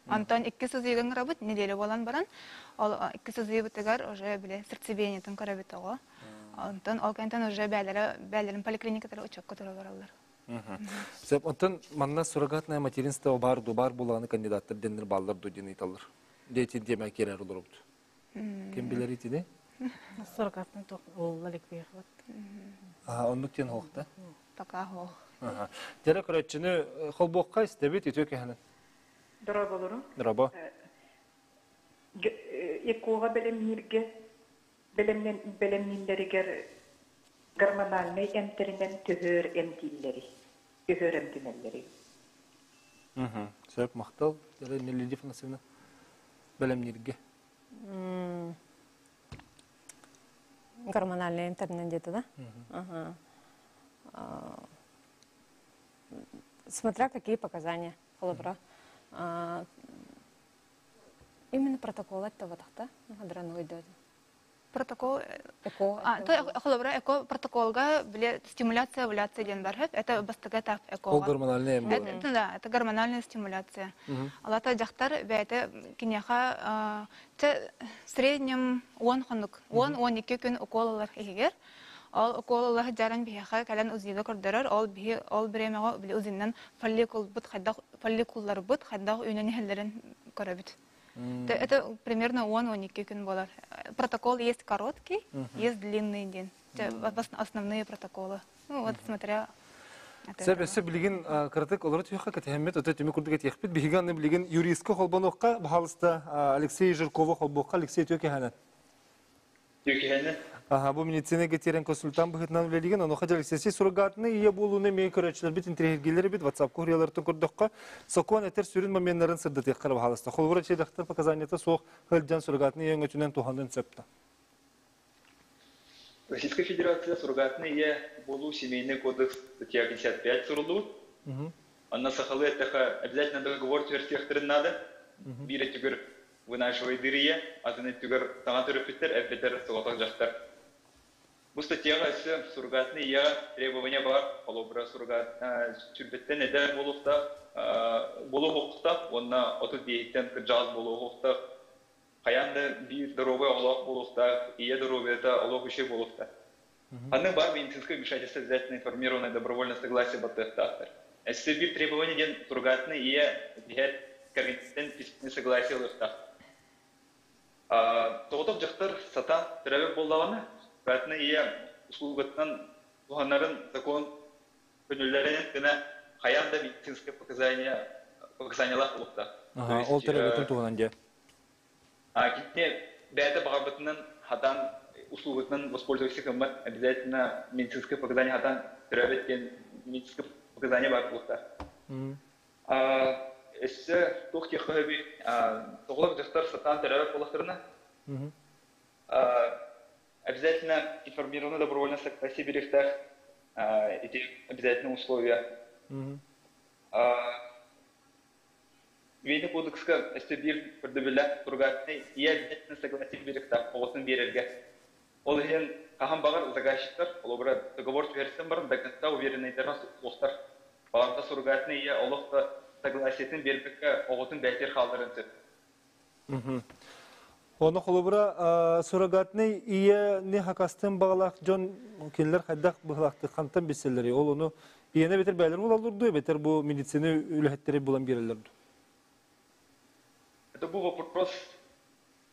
Онтон иккис УЗИга ыҥырабыт неделя буолан баран ол иккис УЗИбытыгар уже биле сердцебиениетын көрөбүт оҕо. Онтон ол кэнниттэн уже бээлэрэ бээлэрин поликлиникатара учуокка тура бараллар. Сөп, онтон манна суррогатное материнство баар ду баар буолааны кандидаттар деннер бааллар ду диэн ыйталлар. Дети диэмэ киэрэр олоробут. Ким билэр итини? Суррогатный туох уолла лекпиэхбат. Аа, оннук диэн хоохта. Пока хоох. Дьэрэ көрөөччүнү холбуохха истэбит үтүө кэһэнэн. Дорооболорум. Дорообо. ЭКО-ҕа бэлэмнииргэ бэлэмнииллэригэр гормональнай эмтэринэн төһөр эмтииллэри, төһөр эмтэнэллэри. Сөп, махтал. Лидия Афанасьевна, бэлэмнииргэ. Гормональный эмтэринэн диэтэ да? Смотря какие показания, холобура. Именно протокол эттэ драны өйдөтө. Протокол ЭКО. А, то холобура ЭКО протоколга биле стимуляция овуляции диэн бар Это бастакы этап ЭКО. Ол гормональная Это, да, это гормональная стимуляция. Алата дьахтар бэйэтэ киниэхэ в среднем 10 хонук, 10-12 күн укол ылар иһигэр. Ол укол ылар дьаран биһиэхэ кэлэн УЗИга көрдөрөр, ол биһи ол бириэмэҕэ били УЗИннан фолликулбут хайдах фолликулларбыт хайдах үүнэн иһэллэрин көрөбүт. Это примерно 10-12 күн болар. Протокол есть короткий, есть длинный день. Основные протоколы. Ну вот смотря Сөп, өссө билигин кыратык олоро түһүөххэ кэтэһэммит, өтө түмүк курдук этиэхпит. Биһиги аны билигин юристка холбонуохха, баһаалыста Алексей Жиркова холбуохха. Алексей түө Түөкэһэнэн. Аха, бу медицина гетерен консультант быһыытынан үлэлиигин. Онуоха Алексей суррогатный ийэ буолууну эмиэ көрөөччүлэрбит интэриэһиргииллэр эбит. WhatsApp куруйаларыттан көрдөххө, сокуон этэр сүрүн моменнарын сырдатыахха баһаалыста. Холобура, дьахтар показанията суох сылдьан суррогатный ийэ өҥөтүнэн туһанын сөп да. Российская Федерация суррогатный ийэ буолуу семейный кодекс статья 55 суруллубут. Онно сахалыы эттэхэ обязательно договор түһэрсиэхтэрин наада. Биир өттүгэр вынашивайдыыр ийэ, атын өттүгэр саҥа төрөппүттэр эбэтэр соҕотох дьахтар. Бу статьяҕа өссө суррогатный ийэҕэ требование баар, холобура суррогат сүрбэттэн эдэр буолуохтаах, буолуохтаах уонна 35-иттэн кырдьаҕас буолуохтаах, хайаан да биир доруобай оҕолоох буолуохтаах, ийэ доруобуйата олох үчүгэй буолуохтаах. Ханнык баар медицинское вмешательство обязательно информированное добровольное согласие баттыахтаахтар. Өссө биир требование диэн суррогатный ийэ биһэр кэргэнтэн письменное согласие ылыахтаах. Тоҕотох дьахтар сатаан төрөөбүт буоллаҕына, суррогатнай ийэ услугатынан туһанарын закон көнүллэринэн гына хайаан да медицинское показание показаниелаах буолуохтаах. То Ол есть төрөөбүтүн туһунан дьэ. Кини бэйэтэ баҕарбытынан хатаан услугатынан воспользоваться гыммат, обязательно медицинское показание хатаан төрөөбүт диэн медицинское показание баар буолуохтаах. Өссө туох диэххэ сөбүй, тоҕолор дьахтар сатаан төрөөбөт буоллахтарына, обязательно информированное добровольное согласие бириэхтээх, ити обязательные условия. Вейна кодекска өссө биир көрдөбүллээх суррогатнай ийэ обязательно согласие бириэхтээх оҕотун биэрэргэ. Ол иһин хаһан баҕар заказчиктар, холобура, договор түһэрсэн баран до конца уверенныйдара суохтар. Баҕарда суррогатнай ийэ олох да согласиетын биэрбэккэ оҕотун бэйэтигэр хаалларыан сөп. Ону холобура суррогатнай ийэни хакастыан баҕалаах дьон кинилэр хайдах быһылаахтык хантан билсэллэрий? Ол ону ийэни эбэтэр бэйэлэр булаллар дуу, эбэтэр бу медицина үлэһиттэрэ булан биэрэллэр дуу? Это был вопрос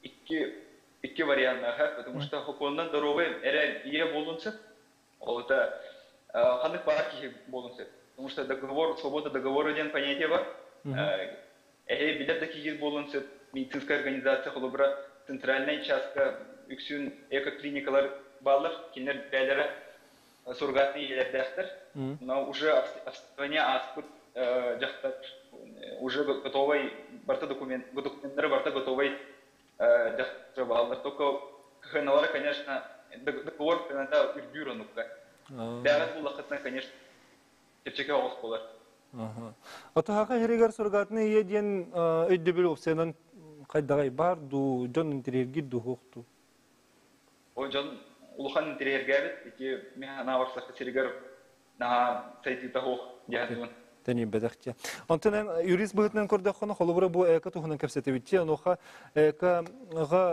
икки варианнаах, потому что хокуоннан доруобай эрэ ийэ буолуон сөп, ол это ханнык баар киһи буолуон сөп. Потому что договор, свобода договора диэн понятие бар. Эһи билэр да киһи буолуон сөп. Медицинская организация холобура центральнай чааска үксүн экоклиникалар бааллар, кинилэр бэйэлэрэ суррогатный ийэлэрдээхтэр. Но уже обследование ааспыт дьахтар уже готовый барыта документ документтары барыта готовый дьахтар бааллар. Только кыһыналара, конечно, договор кыната үрдүүр онукка. Бэҕэс буллаххытына, конечно, чэпчэки оҕус буолар. Отоһаха иһэригэр суррогатный ийэ диэн өйдөбүл опциянан хайдаҕай баар дуу, дьон интириэргир дуу, суох дуу? Ол дьон улахан интэриэһиргээбит, ити мин санаабар Саха сиригэр наһаа сайдыыта суох диэн Тэнийбэтэхчэ. Онтон эн юрист быһыытынан көрдөххүнэ, холобура бу эко туһунан кэпсэтэбитчи, онуоха экоҕа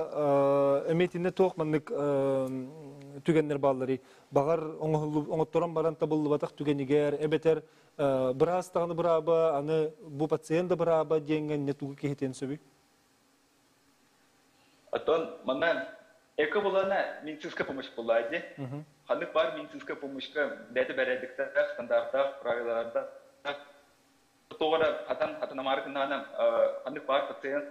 эмиэ итиннэ туох маннык түгэннэр баалларый? Баҕар оҥотторон баран табыллыбатах түгэнигэр, эбэтэр быраас даҕаны бырааба, аны бу пациент да бырааба диэҥҥэ не тугу киһитиэн сөбүй? Оттон манна эко булана медицинская помощь буолла дии. Ханнык баар медицинская помощька бэйэтэ бэрээдэктээх, стандартаах, правилалардаах. Тоҕо эрэ хатан хатанамаары гыннаҕына ханнык баар пациент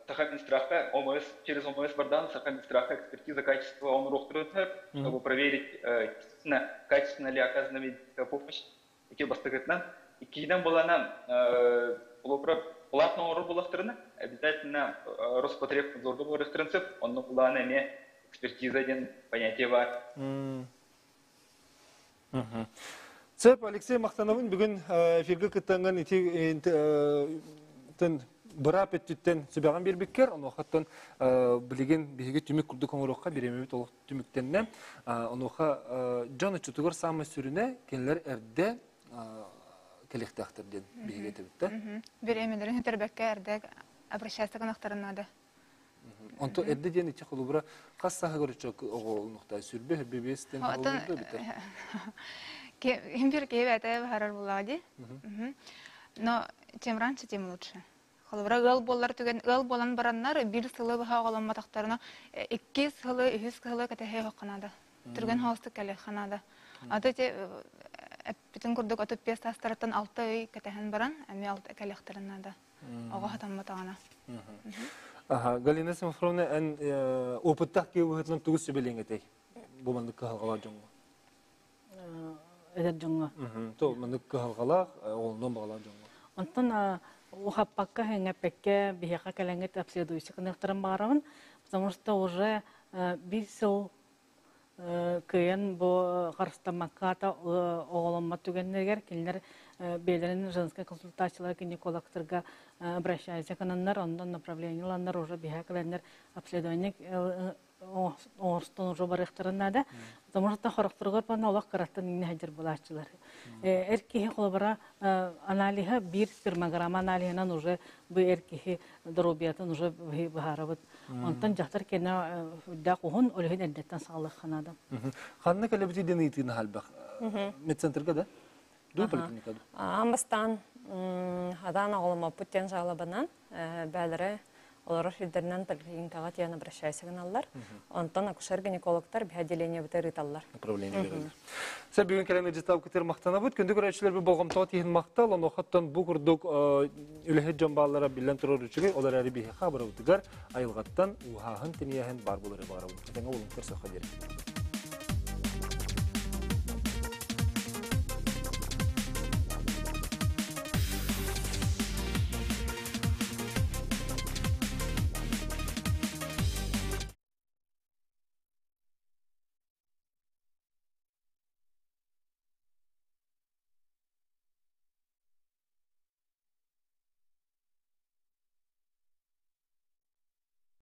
Саха Минздравка ОМС через ОМС бардаан Саха Минздравка экспертиза качества оҥоруохтарын сөп, чтобы проверить, действительно качественно ли оказана медицинская помощь. Ити бастакытынан. Иккиһинэн буолана, холобура, платно оҥорор буоллахтарына, обязательно Роспотребнадзорга барыахтарын сөп, онно булаана эмиэ экспертиза диэн понятие баар. Сөп, Алексей махтанабын бүгүн эфиргэ кыттаҥҥын ити быраап өттүттэн сүбэҕин биэрбиккэр, онуохаттан билигин биһиги түмүк курдук оҥоруохха бириэмэбит олох түмүктэннэ. Онуоха дьон оччотугар саамай сүрүнэ кинилэр эрдэ кэлиэхтээхтэр диэн биһиги этэбит да. Бириэмэлэрин сүтэрбэккэ эрдэ обращаться гынахтарын наада. Онто эрдэ диэн ичи холобура хас саһыгар оччо оҕо олунуохтаа сүрбэ хүрбэ биэстэн холобурда бүтэр. Ким бир киһи бэйэтэ баһарар буоллаҕа дии. Но чем раньше, тем лучше. Холобура, ыал буоллар түгэн ыал буолан бараннар биир сылы быһа оҕоломмотохторуна икки сылы, үһүс сылы кэтэһэ оһоххо наада. Түргэн хоостук кэлиэххэ наада. Аты ити эппитин курдук 35 саастарыттан 6 ый кэтэһэн баран эмиэ алта кэлиэхтэрин наада. Оҕо хатамматаҕына. Аха, Галина Семфоровна, эн опыттаах киһи быһыытынан тугу сүбэлиэҥ этэй бу маннык кыһалҕалаах дьоҥҥо? Эдэр дьоҥҥо. То маннык кыһалҕалаах, оҕолонуон баҕалаах дьоҥҥо. Онтон ухаппакка, хэҥэппэккэ биһиэхэ кэлэҥҥит обследующий гыныахтарын баҕарабын, потому что уже биир сыл кыайан бу харыстаммакка оҕоломмот түгэннэригэр кинилэр бэйэлэрин женскай консультациялар гинекологтарга обращаются гынаннар, онон направление ыланнар уже биһиэхэ кэлэннэр обследование оҥостон уже барыахтарын наада. Потому что хорохторугар бана олох кыраттан иҥнэ сылдьар буолааччылар. Эр киһи холобура аналиһа биир спермограмма аналиһынан уже бу эр киһи доруобуйатын уже быһаарабыт. Онтон дьахтар кэнэ үрдээх уһун, ол иһин эрдэттэн саҕалыахха наада. Ханна кэлэбитий диэн ыйытыыны халбах. Медцентрга да? Дуу поликлиника да? Аан бастаан адаан оҕоломмоппут диэн жалобанан бээлэрэ. Олорор сирдэринэн поликлиникаҕа тиийэн обращайся гыналлар. Онтон акушер-гинекологтар биһи отделениебытыгар ыыталлар. Направление береллер. Сэ бүгүн кэлэн ыдьытап махтанабыт. Күндү көрөөччүлэр болҕомтоҕо тиһин махтал. Онуохаттан бу курдук үлэһит дьон бааллара биллэн турар үчүгэй. Ол эрээри биһиэхэ барыбытыгар айылҕаттан ууһааһын, тэнийээһин баар буолары баҕарабын. Этэҥҥэ буолун, көрсөххө диэри.